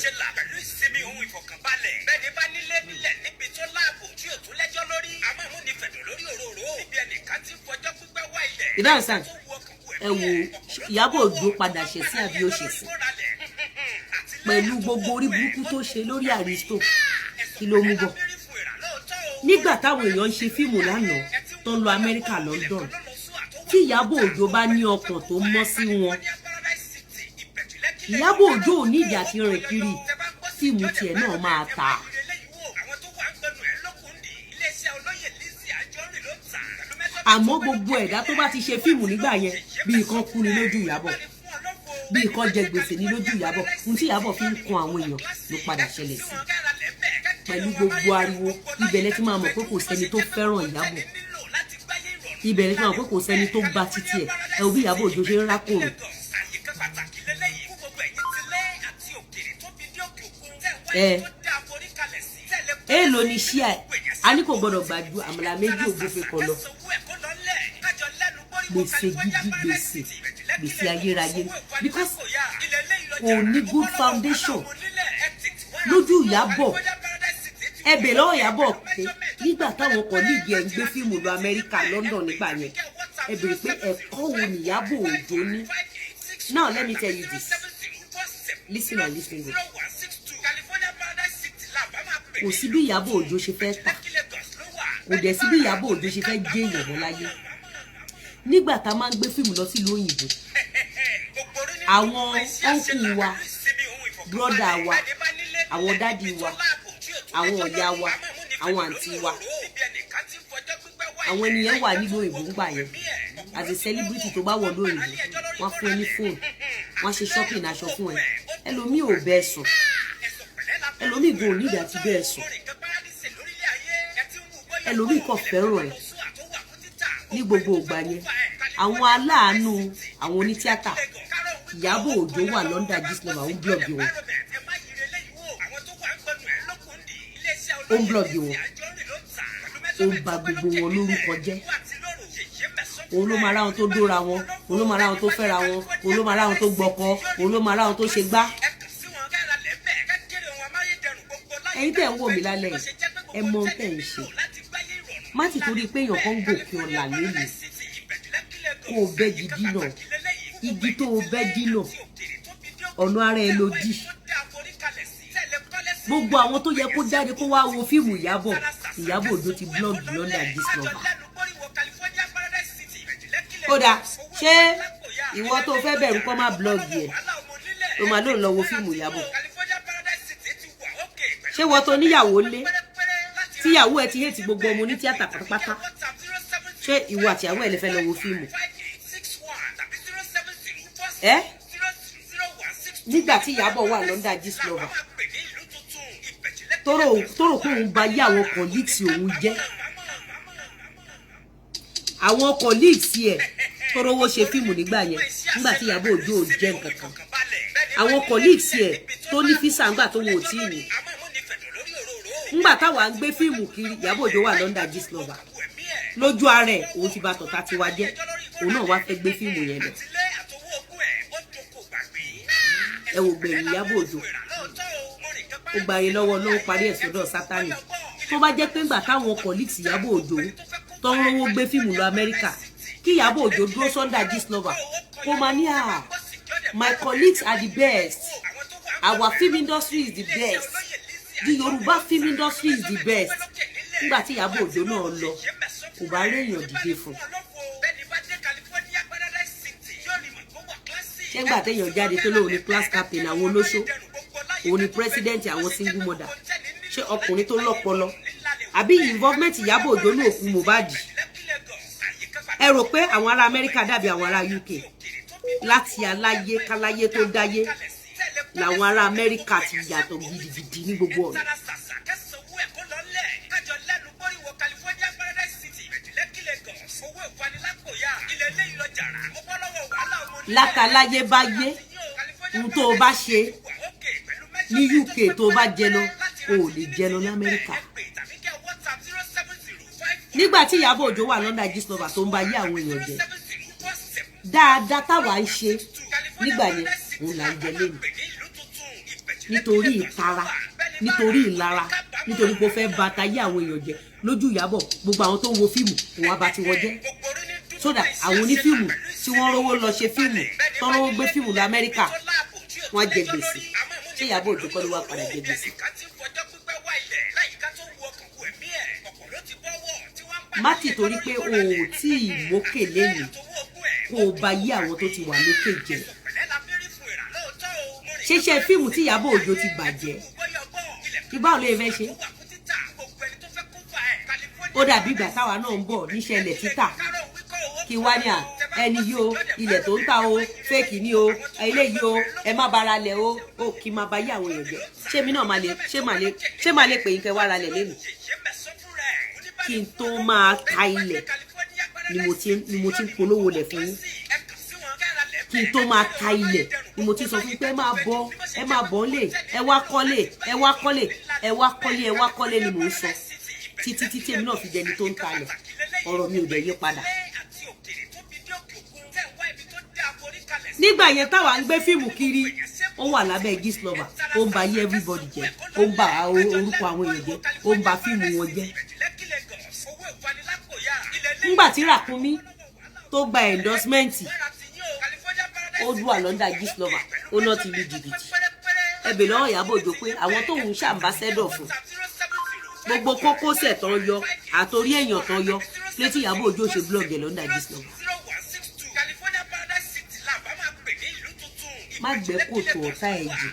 You don't understand? Ẹ wo Ìyábọ̀ Òjó padà ṣẹ̀ sí àbí ó ṣẹ̀ sí pẹ̀lú gbogbo orí burúkú tó ṣe lórí Aristo? Kí ló mú bọ̀ nígbà táwọn èèyàn ń ṣe fíìmù lánàá tó ń lọ Amẹ́ríkà, London? Tí Ìyábọ̀ Òjó bá ní ọkàn tó mọ́ sí wọn. Ìyábọ̀ Òjó ò ní ìdí àti rìn kiri, fíìmù tiẹ̀ náà máa ta. Àmọ́ gbogbo ẹ̀dá tó bá ti ṣe fíìmù nígbà yẹn, bí nǹkan kú ni lójú Ìyábọ̀, bí nǹkan jẹ gbèsè ní lójú Ìyábọ̀. Ohun tí Ìyábọ̀ fi ń kun àwọn èèyàn ló padà ṣẹlẹ̀ sí pẹ̀lú gbogbo ariwo. Ibẹ̀ lẹ ti máa mọ̀ pé kò sẹ́ni tó fẹ́ràn Ìyábọ̀. Ibẹ̀ lẹ ti máa mọ̀ pé kò sẹ́ni tó gba títí ẹ̀. Ẹ wo bí Ìyábọ̀ Òjó ṣe ń rákòrò. Ẹ èèlò ni ṣíà ẹ a ní kò gbọdọ̀ gbà ju àmàlà méjì ògúnfe kan lọ. Gbèsè gidi, gbèsè, gbèsè ayérayé, because kò ní good foundation lójú Ìyábọ̀. Ẹ bẹ̀ lọ́wọ́ Ìyábọ̀ pé nígbà táwọn colleague ẹ̀ ń gbé fíìmù lọ Amẹ́ríkà, London nígbà yẹn, ẹ bèrè pé ẹ̀kọ́ wo ni Ìyábọ̀ Òjó ní. Now let me tell you this, listen and listen good. Kò sí bí Ìyábọ̀ Òjó ṣe fẹ́ tà, kò dẹ̀ sí bí Ìyábọ̀ Òjó ṣe fẹ́ jẹ́ èèyàn mọ́ láyé. Nígbà tá a máa ń gbé fíìmù lọ sílùú òyìnbó, àwọn uncle wa, brother wa, àwọn daddy wa, àwọn ọ̀yá wa, àwọn àǹtí wa, àwọn ènìyàn wà nílùú òyìnbó ńgbà yẹn. As a celebrity tó bá wọ̀ lóyìnbó, wọ́n fún ẹ ní fóònù, wọ́n ṣe shopping aṣọ fún ẹ. Ẹlòmíì ò bẹ́ẹ̀ sùn, ẹlòmíì gan ò nídìí àti bẹ́ẹ̀ sùn, ẹlòmíì kò fẹ́ràn ẹ ní gbogbo ìgbà yẹn. Àwọn aláàánú, àwọn onítíátà, Ìyábọ̀ Òjó wà London Gistlover, ó ń blog wọn, ó ń blog wọn, ó ń ba gbogbo wọn lórúkọ jẹ́. Òun ló máa ráwọn tó dóra wọn, òun ló máa ráwọn tó fẹ́ra wọn, òun ló máa ráwọn tó gbọ́kọ, òun ló máa ráwọn tó ṣe gbá. Ẹ̀yin tẹ́ ń wò mí lálẹ́ yìí, ẹ mọ ohun tẹ́ ń ṣe. Má ti torí pé èèyàn kan ń gòkè ọ̀la lélẹ̀ kó o bẹ́ gidi náà. Igi tó o bẹ́ dínà, ọ̀nà ara ẹ ló dì. Gbogbo àwọn tó yẹ kó jáde kó wá wo fíìmù Ìyábọ̀, Ìyábọ̀ Òjó ti blog London Gistlover. Ó dáa, ṣé ìwọ tó fẹ́ bẹ̀rù kọ́ má blog yẹ tó máa lóun lọ wo fíìmù Ìyábọ̀? Ṣé ìwọ tó níyàwó lé, tíyàwó ẹ ti hate gbogbo ọmọ onítíátà pátápátá, ṣé ìwọ àtìyàwó ẹ lè fẹ́ lọ wo fíìmù ẹ nígbà tí Ìyábọ̀ wà London Gistlover, tó rò pé òun ba yé àwọn colleagues òun jẹ́, àwọn colleagues ẹ̀ tó rówó ṣe fíìmù nígbà yẹn, nígbà tí Ìyábọ̀ Òjó ò jẹ́ nǹkan kan, àwọn colleagues ẹ̀ tó ní físà ńgbà tó wọn ò tí ì ní, ńgbà táwa ń gbé fíìmù kiri, Ìyábọ̀ Òjó wà London Gistlover. Lójú ara ẹ̀, òun ti bà tọ̀tà tiwa jẹ́, òun náà wá fẹ́ gbé fíìmù yẹn lọ. Ẹ wò gbẹ̀yìn Ìyábọ̀ Òjó, ó gba ayé lọ́wọ́ ló ń parí ẹ̀ sọ́dọ̀ Sátánì. Tó bá jẹ́ pé ńgbà táwọn colleagues Ìyábọ̀ Òjó tó ń rówó gbé fíìmù lọ Amẹ́ríkà, kí Ìyábọ̀ Òjó dúró sọ́ndà Gistlover kó máa ní, "À, my colleagues are the best, our film industry is the best, the Yorùbá film industry is the best." Nígbà tí Ìyábọ̀ Òjó náà lọ, kò bá rí èèyàn dìde fún. Ṣé ńgbà téèyàn jáde tó lóun ní class captain àwọn olóṣó, òun ni president àwọn single mother, ṣé ọkùnrin tó lọ́pọlọ àbí involvement Ìyábọ̀ Òjó ní òkú Mohbad? Ẹ rò pé àwọn ará Amẹ́ríkà dàbí àwọn ará UK? Láti aláyé káláyé tó dáyé làwọn ará Amẹ́ríkà ti yàtọ̀ gidigidi ní gbogbo ọ̀nà. Látàláyé bá yé, ohun tó o bá ṣe ní UK tó o bá jẹ lọ, o ò lè jẹ lọ lamẹ́ríkà. Nígbà tí Ìyábọ̀ Òjó wà London Gistlover tó ń ba yé àwọn èèyàn jẹ, dáadáa táwa ń ṣe nígbà yẹn, òun là ń jẹ lẹ́nu. Nítorí ìtara, nítorí ìlara, nítorí pé ó fẹ́ ba tayé àwọn èèyàn jẹ lójú Ìyábọ̀, gbogbo àwọn tó ń wo fíìmù, òun á ba tiwọn jẹ́, so that àwọn onífíìmù tí wọ́n rówó lọ ṣe fíìmù, tó rówó gbé fíìmù lọ Amẹ́ríkà, wọ́n á jẹ gbèsè. Ṣé Ìyábọ̀ Òjó kọ́ ló wá padà jẹ gbèsè? Má ti torí pé o ò tí ì mókè lẹ́yìn kó o bá yí àwọn tó ti wà lókè jẹ. Ṣé iṣẹ́ fíìmù tí Ìyábọ̀ Òjó ti bàjẹ́, ìgbà ò lè fẹ́ ṣe? Ó dàbí ìgbà táwa náà ń bọ̀ níṣẹ́ ilẹ̀ títà, kí wá ní à ẹni yìí o, ilẹ̀ tó ń ta o, fake ni o, eléyìí o, ẹ má bara lẹ̀ o, ó kí n máa ba yí àwọn èèyàn jẹ́. Ṣé mi náà máa lè ṣé máa lè ṣé máa lè pè yín kẹ́ wá ra lẹ̀ lẹ́nu? Kí n tó máa ta ilẹ̀ ni mo ti ń polówó lẹ̀ fún yín. Kí n tó máa ta ilẹ̀ ni mo ti sọ fún yín pé ẹ máa bọ̀, ẹ máa bọ̀ ńlẹ̀, ẹ wá kọ́lé, ẹ wá kọ́lé, ẹ wá kọ́lé, ẹ wá kọ́lé ni mò ń sọ títí títí èmi náà fi jẹni tó ń talẹ̀. Ọ̀rọ̀ mi ò dẹ̀ yí padà. Nígbà yẹn táwa ń gbé fíìmù kiri, ó wà lábẹ́ Gistlover, ó ń ba yé everybody jẹ́, ó ń ba orúkọ àwọn èèyàn jẹ́, ó ń ba fíìmù wọn jẹ́. Ńgbà tí Ràkúnmí tó gba endorsement, ó wà l'under Gistlover, ó náà ti lu jìbìtì. Ẹ bè lọ́wọ́ Ìyábọ̀ Òjó pé àwọn tóun ṣe ambassador fún, gbogbo kókósẹ̀ tán yọ àtòrí èèyàn tán yọ létí Ìyábọ̀ Òjó ṣe blog ẹ̀ l'under Gistlover. Má gbẹ́ kòtò ọ̀tá ẹ̀ jù,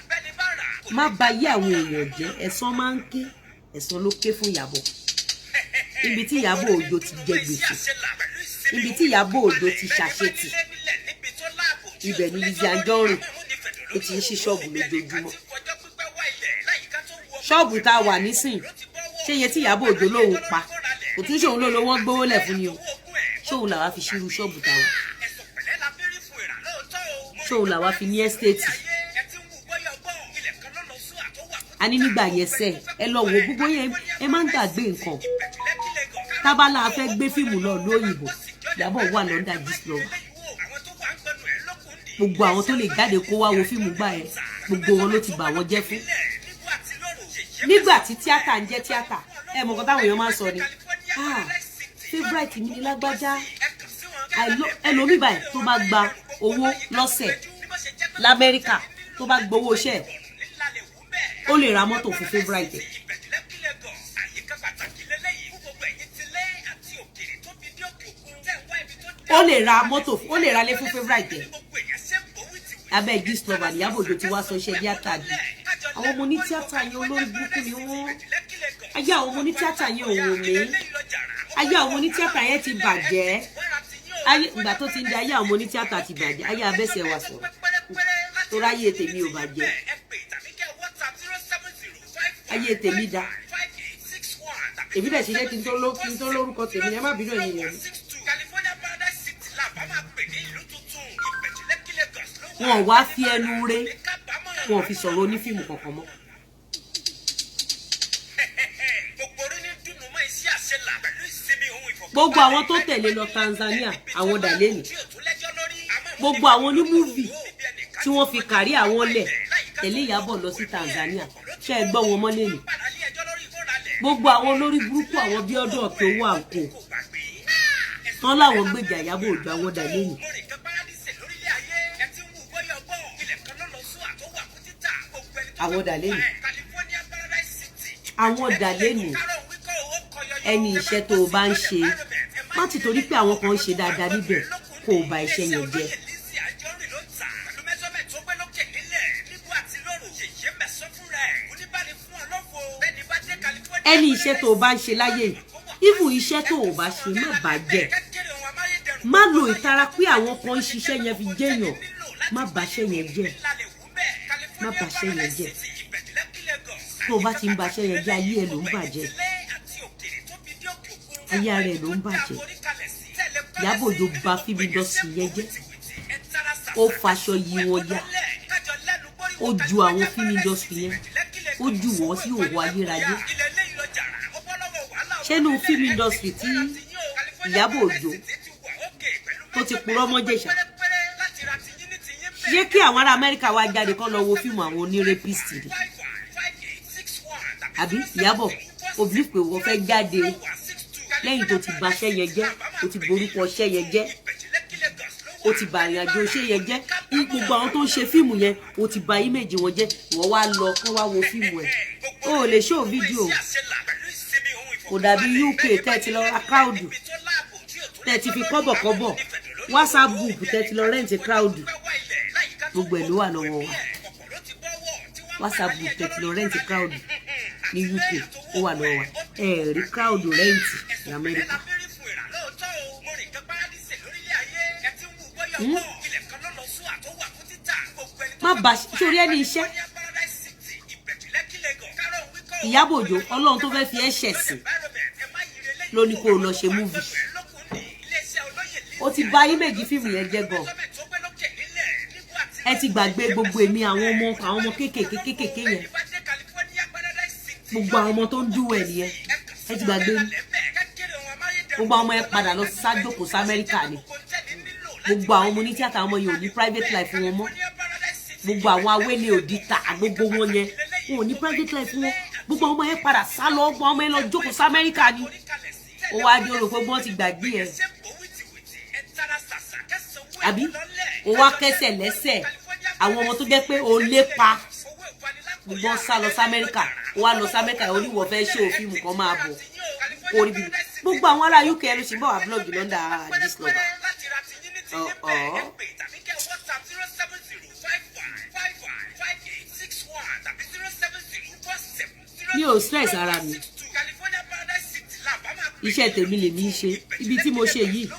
má ba yé àwọn èèyàn jẹ́. Ẹ̀san máa ń ké, ẹ̀san ló ké fún Ìyábọ̀. Ibi tí Ìyábọ̀ Òjó ti jẹ gbèsè, ibi tí Ìyábọ̀ Òjó ti ṣàṣetì, ibẹ̀ ni Lizzy Anjorin ó ti ń ṣí ṣọ́ọ̀bù lójoojúmọ́. Ṣọ́ọ̀bù tá a wà nísìn, ṣé iye tí Ìyábọ̀ Òjó lòun pa kò tún ṣòun ló lo wọ́n gbówó lẹ̀ fún ni o? Ṣóun làwa fi ṣírú ṣọ́ọ̀bù tá a wà? Ṣóun làwa fi ní estate? A ní nígbà yẹn sẹ́, ẹ lọ wo gbogbo yẹn, ẹ máa ń gbàgbé nǹkan. Tábàlà fẹ́ gbé fíìmù lọ lóyìnbó, Ìyábọ̀ wà l'under Gistlover. Gbogbo àwọn tó lè jáde kó wá wo fíìmù gbà yẹn, gbogbo wọn ló ti bà wọ́n jẹ́ fún. Nígbà tí tíátà ń jẹ́ tíátà, ẹ mọ̀ nǹkan táwọn èèyàn máa ń sọ ni, "Ah, favourite mi ni lágbájá." Ẹlòmíì báyìí tó bá gba owó lọ́sẹ̀ lamẹ́ríkà, tó bá gbowó iṣẹ́, ó lè ra mọ́tò fún favourite ẹ̀. Ó lè ra mọ́tò, ó lè ra lé fún favourite ẹ̀. Abẹ́ Gistlover Ìyábọ̀ Òjó ti wá sọ iṣẹ́ tíátà di àwọn ọmọ ní tíátà yẹn, olórí burúkú ni wọ́n. Ayé àwọn ọmọ ní tíátà yẹn ò wò mí. Ayé àwọn ọmọ ní tíátà yẹn ti bàjẹ́. Ayé ìgbà tó ti ń di ayé àwọn ọmọ ní tíátà ti bàjẹ́. Ayé abẹ́sẹ̀ wà sọ̀rọ̀ torí ayé tèmi ò bàjẹ́, ayé tèmi da. Èmi dẹ̀ ṣiṣẹ́ kí n tó lórúkọ tèmi. Ẹ má bínú, ẹ̀yin yẹn mi. Wọn ò wá fi ẹnu re, wọn ò fi sọ̀rọ̀ onífíìmù kankan mọ́. Gbogbo àwọn tó tẹ̀lé lọ Tanzania, àwọn dà lẹ́nu. Gbogbo àwọn onímúvì tí wọ́n fi kárí àwọn lẹ̀ tẹ̀lé Ìyábọ̀ lọ sí Tanzania, ṣé ẹ gbọ́ wọn mọ́ lẹ́nu? Gbogbo àwọn olórí burúkú, àwọn bí ọdún ọ̀kẹ́ owó àǹkó tán láwọn gbèjà Ìyábọ̀ Òjó, àwọn dà lẹ́nu. Àwọn dà lẹ́nu, àwọn dà lẹ́nu. Ẹni iṣẹ́ tó o bá ń ṣe, má ti torí pé àwọn kan ń ṣe dáadáa níbẹ̀ kó o bà iṣẹ́ yẹn jẹ́. Ẹni iṣẹ́ tó o bá ń ṣe láyé, even iṣẹ́ tó o bá ṣe, má bàjẹ́. Má lo ìtara pé àwọn kan ń ṣiṣẹ́ yẹn fi jẹ́yàn. Má bàṣẹ́ yẹn jẹ́, má bàṣẹ́ yẹn jẹ́. Tó o bá ti ń bàṣẹ́ yẹn jẹ́, ayé ẹ ló ń bàjẹ́, ayé ara ẹ ló ń bàjẹ́. Ìyábọ̀ Òjó bà fíìmù industry yẹn jẹ́. Ó faṣọ yí wọn ya, ó ju àwọn fíìmù industry yẹn, ó jù wọ́n sí òwò ayérayé. Ṣé inú fíìmù industry tí Ìyábọ̀ Òjó tó ti purọ́ mọ́ Jẹ̀ṣà, ṣé kí àwọn ará Amẹ́ríkà wá jáde kọ́ lọ wo fíìmù àwọn onírẹ́pìstì ni? Àbí Ìyábọ̀, o believe pé wọ́n fẹ́ jáde lẹ́yìn tó ti baṣẹ́ yẹn jẹ́, o ti borúkọ ṣẹ́ yẹn jẹ́, o ti bà ìrìn àjò ṣẹ́ yẹn jẹ́, gbogbo àwọn tó ń ṣe fíìmù yẹn, o ti bà íméjì wọn jẹ́, ìwọ wá lọ kán wá wo fíìmù ẹ̀? O ò lè ṣó fídíò. Kò dàbí UK tẹ́ ti lọ ra crowd, tẹ́ ti fi kọ́bọ̀kọ́bọ̀ WhatsApp group, tẹ́ ti lọ rent crowd. Gbogbo ẹ̀ ló wà lọ́wọ́ wa. WhatsApp group tẹ̀tí lọ rent crowd ní UK, ó wà lọ́wọ́ wa. Ẹ rí crowd rent ní Amẹ́ríkà. Má bà sórí ẹni iṣẹ́. Ìyábọ̀ Òjó, Ọlọ́run tó fẹ́ fi ẹ́ ṣẹ̀sìn ló ní kó o lọ ṣe movie. Ó ti bà image fíìmù yẹn jẹ́ gan. Ẹ ti gbàgbé gbogbo èmi, àwọn ọmọ kéékèèké kéékèèké yẹn, gbogbo àwọn ọmọ tó ń dúwẹ̀ nìyẹn. Ẹ ti gbàgbé mi. Gbogbo àwọn ọmọ yẹn padà lọ sájókòó sí Amẹ́ríkà ni. Gbogbo àwọn ọmọ onítíátà, àwọn ọmọ yẹn ò ní private life wọn mọ́. Gbogbo àwọn awélé òdìta, gbogbo wọn yẹn, wọn ò ní private life wọn. Gbogbo àwọn ọmọ yẹn padà sá lọ, gbogbo àwọn ọmọ yẹn lọ jókòó sí Amẹ́ríkà ni. Ó wá dé orò pé wọ́n ti gbàgbé ẹ, àbí ó wá kẹsẹ̀ lẹ́sẹ̀ àwọn ọmọ tó jẹ́ pé ó lépa, gbogbo wọn sá lọ sí Amẹ́ríkà. Ó wá lọ sí Amẹ́ríkà, oníwọ̀ fẹ́ ṣe òfin kan máa bọ̀ orí bíbí. Gbogbo àwọn ará UK ló ṣe ń bọ̀ wá blog lọ́ndà Gistlover. Ọ̀ọ́ mi ò stress ara mi. Iṣẹ́ tèmi lèmi ń ṣe. Ibi tí mo ṣe yìí,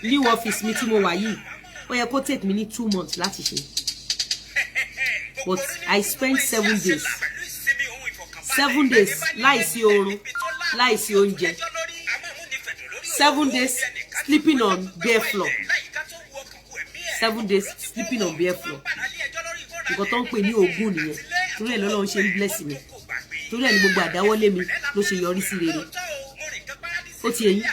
new office mi tí mo wà yìí, ó yẹ kó take mi ní 2 months láti ṣe, but I spent 7 days, 7 days láìsí oorun, láìsí oúnjẹ, 7 days sleeping on bare floor, 7 days sleeping on bare floor. Nǹkan tó ń pè ní ogún nìyẹn. Torí ẹ̀ lọ́lọ́run ṣe ń bless mi, torí ẹ̀ ní gbogbo àdáwọ́lé mi ló ṣe yọrí sí rere. Ó ti eyín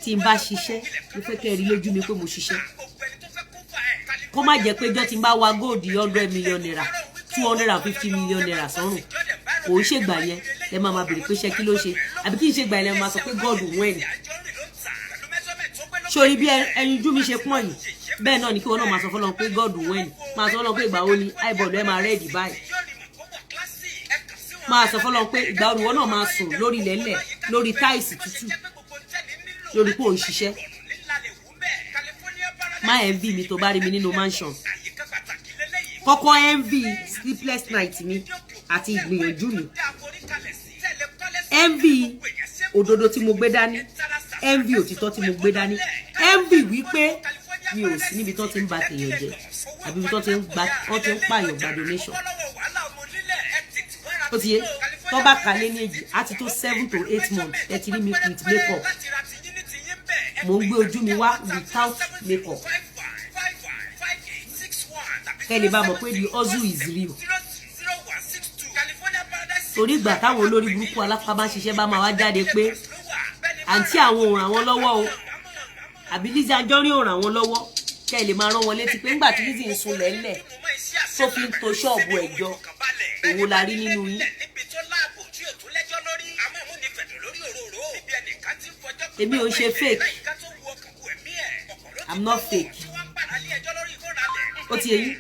tí n bá ṣiṣẹ́, mo fẹ́ kẹ́ ẹ rí lójú mi pé mo ṣiṣẹ́, kó má jẹ́ pé jọ́ tí n bá wa gold ₦100 million, ₦250 million sọ́rùn, kò ń ṣègbà yẹn lẹ máa máa bèrè pé ṣé kí ló ṣe, àbí kí n ṣègbà yẹn lẹ máa sọ pé God when. Sórí bí ẹyinjú mi ṣe pọ́n yìí, bẹ́ẹ̀ náà ni kí wọn náà máa sọ fọlọ́run pé God when. Máa sọ fọlọ́run pé ìgbà wo ni eyeball ẹ máa red báyìí. Máa sọ fọlọ́run pé ìgbà wo ni wọn náà máa sùn lórí ilẹ̀ńlẹ̀, lórí tiles tútù, lórí pé òun ṣiṣẹ́. Má envy mi tó bá rí mi nínú mansion. Kọ́kọ́ envy sleepless night mi àti ìgbìyànjú mi, envy òdodo tí mo gbé dání, envy òtítọ́ tí mo gbé dání, envy wípé mi ò sí níbi tó ti ń ba tèèyàn jẹ́, àbí ibi tó ti ń gba, wọ́n ti ń pààyàn gba donation. Ó ti yé. Tó bá kà lé ní èjì, á ti tó 7 to 8 months ẹ ti rí mi with makeup. Mo ń gbé ojú mi wá without makeup, kẹ́ lè bá mọ̀ pé the hustle is real. Torí ìgbà táwọn olórí burúkú alápá bá ń ṣiṣẹ́ bá máa wá jáde pé àǹtí àwọn ò ràn wọ́n lọ́wọ́ o, àbí Lizzy Anjorin ò ràn wọ́n lọ́wọ́, kẹ́ ẹ lè máa rán wọn létí pé ńgbà tí Lizzy ń sun lẹ́lẹ̀ tó fi ń to ṣọ́ọ̀bù ẹ̀jọ, èwo la rí nínú yín? Èmi ò ṣe fake. I'm not fake. Ó ti yé yín.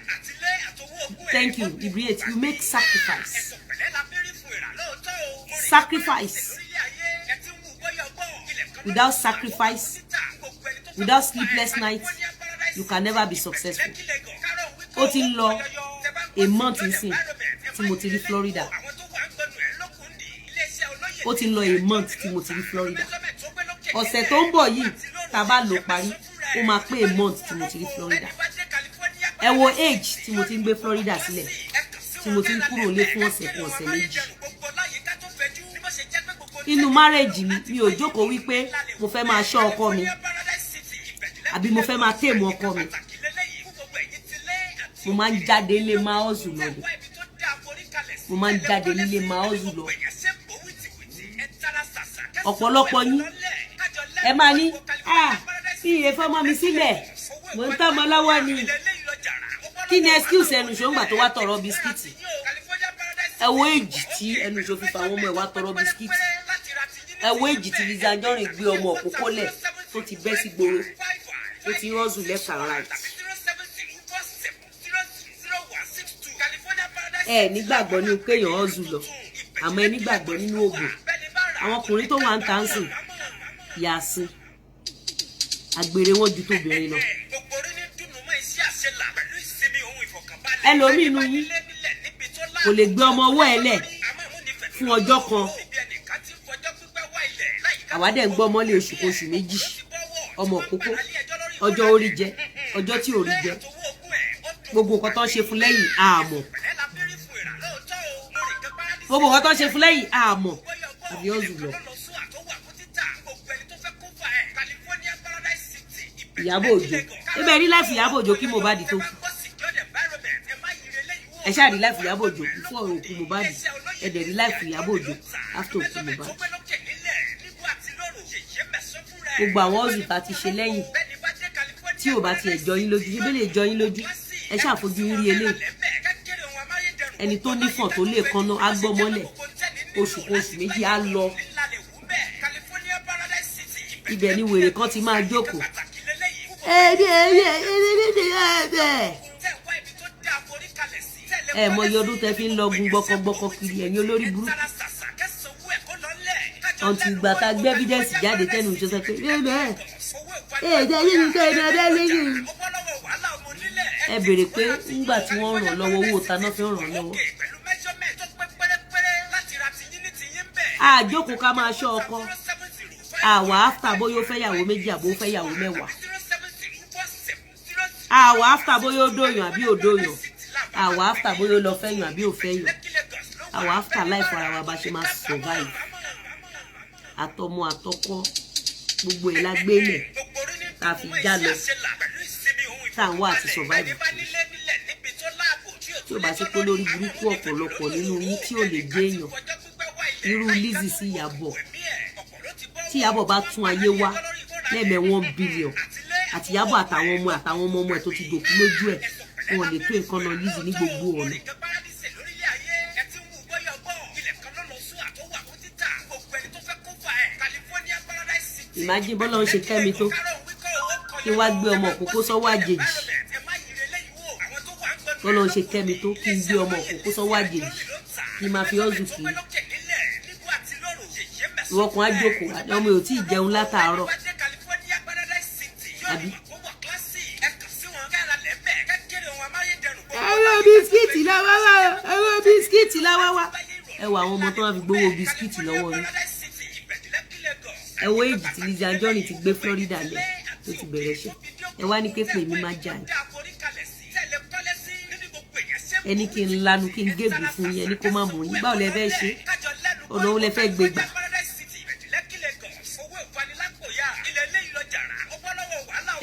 Thank you, Ibriate. You make sacrifice, sacrifice. Without sacrifice, without sleepless nights, you can never be successful. Ó ti ń lọ a month nsìn tí mo ti rí Florida. Ó ti ń lọ a month tí mo ti rí Florida. Ọ̀sẹ̀ tó ń bọ̀ yìí, tá a bá lò parí, ó máa pé a month tí mo ti rí Florida. Ẹ wo age tí mo ti ń gbé Florida sílẹ̀, tí mo ti ń kúrò lé fún ọ̀sẹ̀ kan, ọ̀sẹ̀ 2. Inú marriage mi, mi ò jókòó wípé mo fẹ́ máa ṣọ́ ọkọ mi, àbí mo fẹ́ máa tame ọkọ mi. Mo máa ń jáde nílé, máa hustle lọ ni. Mo máa ń jáde nílé, máa hustle lọ. Ọ̀pọ̀lọpọ̀ yín, ẹ máa ní, "Ah, bí iye fọmọ mi sílẹ̀, mò ń tọ́ ọmọ lọ́wọ́ ni." Kí ni excuse ẹnu ṣòǹgbà tó wá tọrọ biscuit? Ẹ wo èjì tí ẹnu ṣò fi fa àwọn ọmọ ẹ wá tọrọ biscuit. Ẹ wo èjì tí Lizzy Anjorin gbé ọmọ òkókó lẹ̀, tó ti bẹ́ sí gbòòrò, tó ti hustle left and right. Ẹ nígbàgbọ́ ní kéèyàn hustle lọ, àmọ́ ẹ nígbàgbọ́ nínú oògùn. Àwọn ọkùnrin tó wà ń tà ń sìn yàsín, àgbèrè wọn ju tóbìnrin lọ. Ẹlòmíì inú yín, Kò lè gbé ọmọ ọwọ́ ẹ lẹ̀ fún ọjọ́ kan. Àwa dẹ̀ ń gbọ́ ọmọlé oṣù kan, oṣù 2, ọmọ kókó, ọjọ́ orí jẹ, ọjọ́ tí ò rí jẹ, gbogbo nǹkan tó ń ṣe fún lẹ́yìn àmọ́, gbogbo nǹkan tó ń ṣe fún lẹ́yìn àmọ́, àbí ọ̀zù lọ. Ìyábọ̀ Òjó, ebe rí life Ìyábọ̀ Òjó kí Mohbad tó kú. Ẹ ṣáà rí life Ìyábọ̀ Òjó before òkú Mohbad, ẹ dẹ̀ rí life Ìyábọ̀ Òjó after òkú Mohbad. Gbogbo àwọn ọ̀zù tá a ti ṣe lẹ́yìn tí ò bá tiẹ̀ jọ yín lójú, ṣe bẹ́ẹ̀ lè jọ yín lójú? Ẹ ṣàfojú yín rí eléyìí. Ẹni tó nífọ̀n tó lè kanná á gbọ́ mọ́lẹ̀ oṣù kan, oṣù 2, á lọ. Ibẹ̀ ni wèrè kan ti máa jókòó. Ẹbí ẹbí ẹbí ẹbí ẹbí. Ẹ mọ iye ọdún tẹ fi ń lọgun gbọkọgbọkọ kiri, ẹ̀yin olórí burúkú, ọ̀ǹtì ìgbà tá a gbé evidence jáde tẹnu ìṣọ́sẹ́ pé ẹ bẹ́ẹ̀ ẹ jẹ́ yín ní sẹ́yìn ẹ lẹ́yìn. Ẹ béèrè pé ńgbà tí wọ́n ràn lọ́wọ́, owó ta náà fi ń ràn lọ́wọ́? Àjókòó ká máa ṣọ́ ọkọ àwa after bóyá ó fẹ́ yàwó 2 àbó ó fẹ́ yàwó 10. Àwa after bóyá ó dóyàn àbí ò dóyàn. Àwa after bóyá ó lọ fẹ́yàn àbí ò fẹ́yàn. Àwa after life ara wa, bá ṣe máa survive, àtọmọ àtọkọ, gbogbo ẹ̀ la gbélẹ̀ tá a fi já lọ, tá à ń wá àti survive. Tí ò bá sí pé lórí burúkú ọ̀pọ̀lọpọ̀ nínú yín tí ò lè jẹ́ èèyàn, irú Lizzy sí Ìyábọ̀, tí Ìyábọ̀ bá tún ayé wá lẹ́ẹ̀mẹ́ 1 billion, àti Ìyábọ̀ àtàwọn ọmọ àtàwọn ọmọ ọmọ ẹ̀ tó ti dòkú lójú ẹ̀, wọn ò lè tó ìkànnà Lizzy ní gbogbo ọ̀nà. Imagine bọ́lá ń ṣe kẹ́mi tó kí wá gbé ọmọ òkókó sọ́wọ́ àjèjì. Bọ́lá ń ṣe kẹ́mi tó kí n gbé ọmọ òkókó sọ́wọ́ àjèjì, kí n máa fi ọ́zù kiri. Ìwọ kan á jókòó, ọmọ ò tí ì jẹun látàárọ̀, àbí. Ẹ̀rọ bisikíìtì láwá wá, ẹ̀rọ bisikíìtì láwá wá. Ẹ wọ àwọn ọmọ tó wá fi gbowó bisikíìtì lọ́wọ́ yín. Ẹ wo èjì tí Lizzy Anjorin ti gbé Florida lẹ tó ti bẹ̀rẹ̀ iṣẹ́. Ẹ wá ní képe mi má jà ní. Ẹni kí n lanu kí n gégùn fún yín, ẹni kó má mú yín. Báwo lẹ fẹ́ ṣe? Ọ̀nà òun lẹ fẹ́ gbé gbà?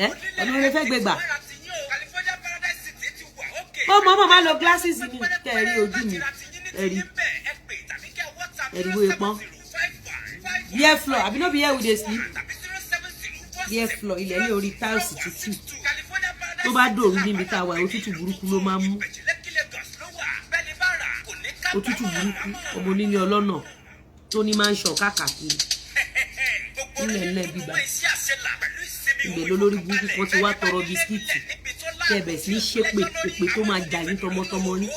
Ẹ ọ̀nà òun lẹ fẹ́ gbé gbà? Ó mọ̀ mọ̀ máa lo glasses mi kẹ́ ẹ rí ojú mi. Ẹ rí, ẹ rí bóyá pọ́n. Beer floor, àbí no be here we dey sleep? Beer floor, ilẹ̀ ní orí tiles tútù. Tó bá dòru níbi tá a wà, òtútù burúkú ló máa ń mú, òtútù burúkú. Ọmọ onílé ọlọ́nà tó ní máa ń ṣàn káàkiri nílẹ̀ ńlẹ̀ bíbá ibẹ̀ lólórí burúkú kan ti wá tọrọ bisikíìtì, tẹ̀bẹ̀ sí í ṣépè èpè tó máa jà yín tọmọtọmọ yín.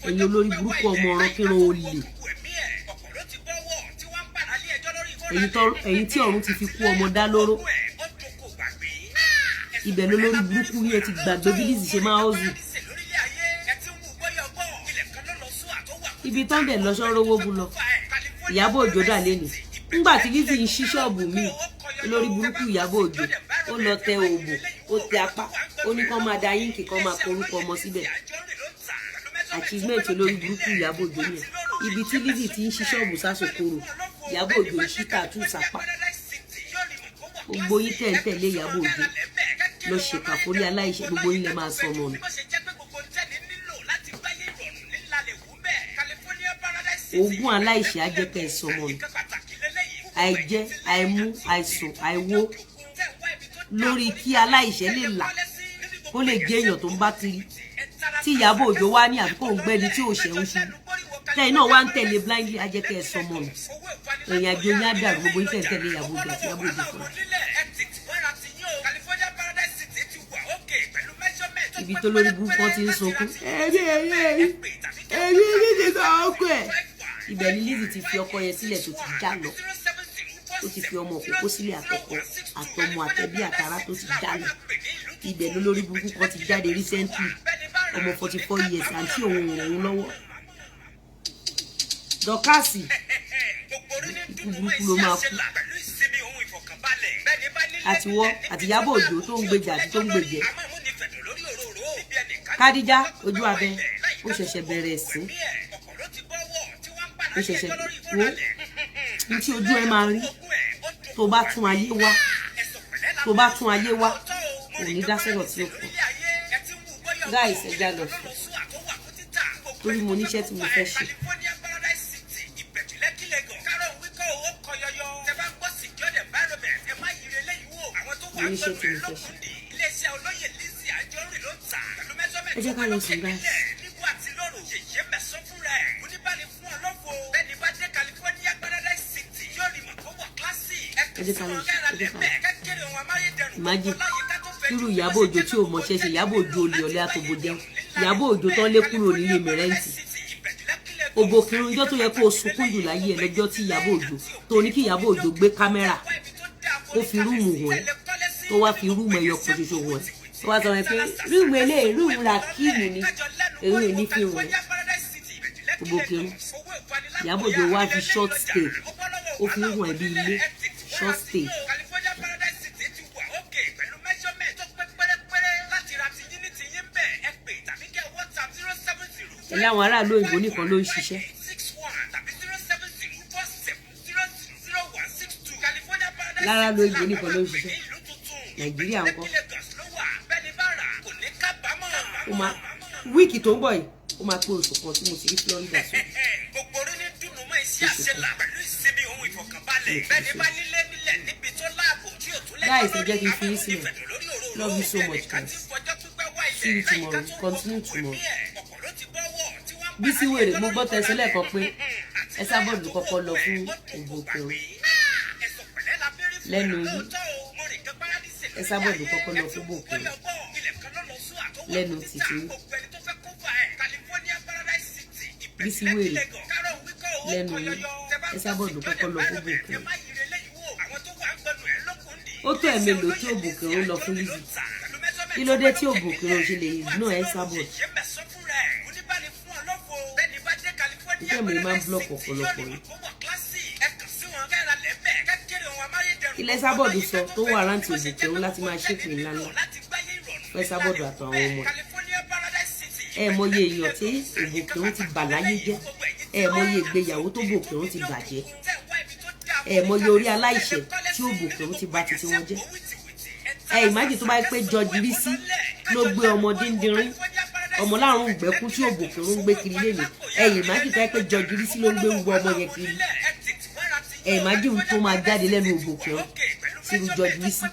Ẹ̀yin olórí burúkú, ọmọ ọ̀ràn kíran olè, ẹ̀yin tí ọ̀run ti fi kú ọmọ dá lóró. Ibẹ̀ lólórí burúkú yẹn ti gbàgbé bí Lizzy ṣe máa hustle. Ibi tán dẹ̀ lọ́sọ́ rówó bu lọ. Ìyábọ̀ Òjó dà lẹ́nu ńgbà tí Lizzy ń ṣí ṣọ́ọ̀bù mi. Olórí burúkú Ìyábọ̀ Òjó, ó lọ tẹ òòbò, ó tẹ apá, ó ní kán máa da yíǹkì, kán máa korúkọ ọmọ síbẹ̀. Achievement olórí burúkú Ìyábọ̀ Òjó yẹn. Ibi tí Lizzy ti ń ṣí ṣọ́ọ̀bù sásòkòrò, Ìyábọ̀ Òjó ń ṣí tààtù sápá. Gbogbo yín tẹ̀ ń tẹ̀lé Ìyábọ̀ Òjó lọ ṣèkà fórí aláìṣẹ̀, gbogbo yín lẹ máa sọ ọmọ nù. Ogún aláìṣẹ̀ á jẹ́ kẹ́ ẹ sọ ọmọ nù. Àìjẹ, àìmú, àìsùn, àìwó lórí kí aláìṣẹ̀ lè là, kó lè jẹ́ èèyàn tó ń bá kiri, tí Ìyábọ̀ Òjó wá ní àbíkó ń gbẹ́ni tí ò ṣẹ̀ ń ṣubú, tẹ́yìn náà wá ń tẹ̀lé blindly, á jẹ́ kẹ́ ẹ sọ ọmọ nù. Ìrìn àjò yín á dàrú. Gbogbo yín tẹ̀ ń tẹ̀lé Ìyábọ̀ Òjó àti Ìyábọ̀ Òjó fúnra. Ibi tó lórí burúkú kan ti ń sunkún, ẹbí ẹbí ẹbí ẹbí ẹbí ti sọ ọkọ ẹ. Ibẹ̀ ni Lizzy ti fi ọkọ yẹn sílẹ̀ tó ti já lọ. Ó ti fi ọmọ òkókó sílẹ̀, àtọkọ àtọmọ àtẹbí àtàrà tó ti já lọ. Ibẹ̀ ló lórí burúkú kan ti jáde recently, ọmọ 44 years, àǹtí òun ràn òun lọ́wọ́. Dorcas, ikú burúkú ló máa kú, àtiwọ́ àti Ìyábọ̀ Òjó tó ń gbèjà àti tó ń gbèjẹ. Kádíjà ojú abẹ, ó ṣẹ̀ṣẹ̀ bẹ̀rẹ̀ sí, ó ṣẹ̀ṣẹ̀ wo ní tí ojú ẹ máa rí. Tó bá tún ayé wá, tó bá tún ayé wá, ò ní dá sọ̀rọ̀ tí ó pọ̀. Guys, ẹ já lọ sùn torí mo níṣẹ́ tí mo fẹ́ ṣe. Mo níṣẹ́ tí mo fẹ́ ṣe. Ẹ jẹ́ ká lọ sùn, guys. Ẹ jẹ́ ká lọ sùn, ẹ jẹ́ ká lọ. Imagine irú Ìyábọ̀ Òjó tí ò mọṣẹ́ ṣe, Ìyábọ̀ Òjó olè, ọ̀lẹ́ àtòbò jẹun, Ìyábọ̀ Òjó tán lé kúrò nílé mẹrẹ́ǹtì òbòkìrun. Ijọ́ tó yẹ kó o sunkún jù láyé ẹ lọ́jọ́ tí Ìyábọ̀ Òjó tó ní kí Ìyábọ̀ Òjó gbé kámẹ́rà kó fi room hàn ẹ́, tó wá fi room ẹyọ kan ṣoṣo hàn ẹ́, tó wá sọ wọn pé room eléyìí, room Rakimu ni, èyí ò ní fi hàn ẹ́. Òbòkìrun, Ìyábọ̀ Òjó wá fi short stay, ó fi hàn ẹ́ bí ilé short stay. Ilé àwọn aráàlú òyìnbó nìkan ló ń ṣiṣẹ́. Láràlú òyìnbó nìkan ló ń ṣiṣẹ́. Nàìjíríà ńkọ́? Ó máa week tó ń bọ̀ yìí, ó máa pé oṣù kan tí mo ti rí Florida sọ. Oṣù kan. Guys, ẹ jẹ́ kí n fi yín sílẹ̀. Love you so much, guys. See you tomorrow. Continue tomorrow. Bísí wèrè, mo gbọ́ tẹsán lẹ́ẹ̀kan pé Esabod kọ́kọ́ lọ fún òbòkè o lẹ́nu yìí. Esabod kọ́kọ́ lọ fún òbòkè o lẹ́nu títí. Bísí wèrè, lẹ́nu yìí, Esabod kọ́kọ́ lọ fún òbòkè o. Ó tó ẹ̀mélòó tí òbòkè o lọ fún Lizzy? Kí ló dé tí òbòkè o ṣe lè ignore Esabod? Nígbà mi máa ń block ọ̀pọ̀lọpọ̀ yìí. Ilẹ̀ Esabod sọ tó wà rántí òbòkè o láti máa ṣépè ńláńlá fún Esabod àtàwọn ọmọ ẹ. Mọye èèyàn tí òbòkè o ti bà láyé jẹ́, ẹ mọye ìgbéyàwó tó bòkè o ti bàjẹ́, ẹ mọye orí aláìṣẹ̀ tí òbòkè o ti bà títí wọn jẹ́. Ẹ ìmájì tó bá pé George Rísí ló gbé ọmọ díndínrín, ọmọ láàrún ìgbẹ́kú tí òbòkè ń gbé kiri lẹ́nu. Ẹ ìmájì tó bá pé George Rísí ló ń gbé gbogbo ọmọ yẹn kiri, ẹ ìmájì tó máa jáde lẹ́nu òbòkè ń sírú George Rísí.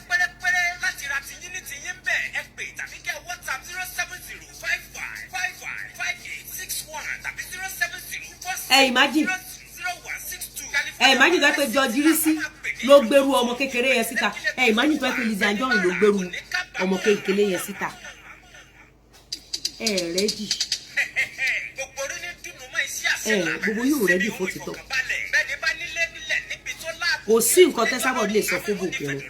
Ẹ imagine tó bá pé George Rísí ló gbèrú ọmọ kékeré yẹn síta. Ẹ imagine tó bá pé Lizzy Anjorin ló gbèrú ọmọ kékeré yẹn síta. Ẹ ready, ẹ gbogbo yóò ready fún títọ́. Kò sí nǹkan tẹ́sábọ̀dù lè sọ fún Bòkèrún.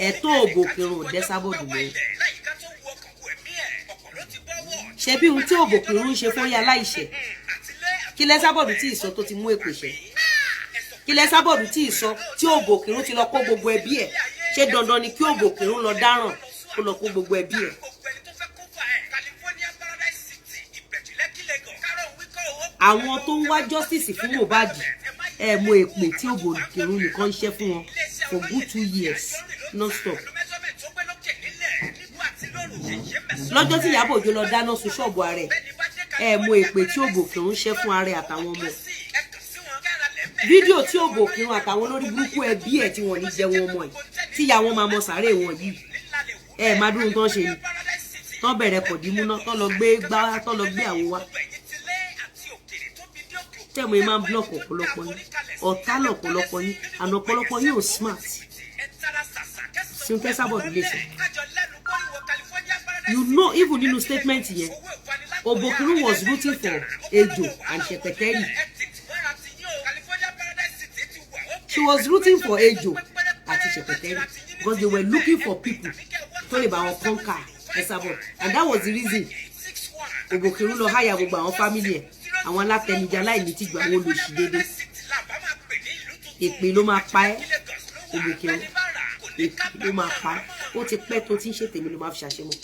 Ẹ̀tọ́ Òbòkèrún ò dẹ́sábọ̀dù lóhùn. Ṣebí ohun tí Òbòkèrún ń ṣe fórí aláìṣẹ̀, kí lẹ́sábọ̀dù tí ì sọ tó ti mú èpè ṣẹ? Kí lẹ́sábọ̀dù tí ì sọ tí Òbòkèrún ti lọ kó gbogbo ẹbí ẹ̀? Ṣé dandan ni kí Òbòkèrún lọ dáràn kó lọ kó gbogbo ẹbí ẹ̀? Àwọn tó ń wá justice fún Mohbad, ẹ mọ èpè tí Òbòkèrún nìkan ń ṣẹ́ fún wọn for good 2 years non-stop. Lọ́jọ́ tí Ìyábọ̀ Òjó lọ dáná sun ṣọ́ọ̀bù ààrẹ, ẹ mọ èpè tí Òbòkèrún ṣẹ́ fún ààrẹ àtàwọn ọmọ. Fídíò tí Òbòkèrún àtàwọn olórí burúkú ẹbí ẹ̀ tí wọ́n ní jẹun ọmọ ẹ̀, tí ìyá wọn máa mọ sàárè wọn yìí, ẹ má dúró tán ṣe ni tán bẹ̀rẹ̀ kọ̀dímú náà, tán lọ gbé gbá, tán lọ gbé àwo wá. Tẹ́mu yìí máa ń block ọ̀pọ̀lọpọ̀ yín. Ọ̀tá lọ̀pọ̀lọpọ̀ yín àná, ọ̀pọ̀lọpọ̀ yín ò smart. Sinfẹ́ Sábọ̀dù lè sọ, you know, even nínú statement yẹn, Obokuru was rooting for Ejo and Shepeteri. She was rooting for Ejo àti Shepeteri because they were looking for people tó lè bá wọn conquer Esabod, and that was the reason Obokuru lọ hire gbogbo àwọn family ẹ̀. Àwọn alátẹnujẹ, aláìní tìjú, àwọn olòṣì dédé. Èpè ló máa pa ẹ́, ògbèkè o, èpè ló máa pa ẹ́. Ó ti pẹ́ tó ti ń ṣètèmi ló máa fi ṣàṣemọ́.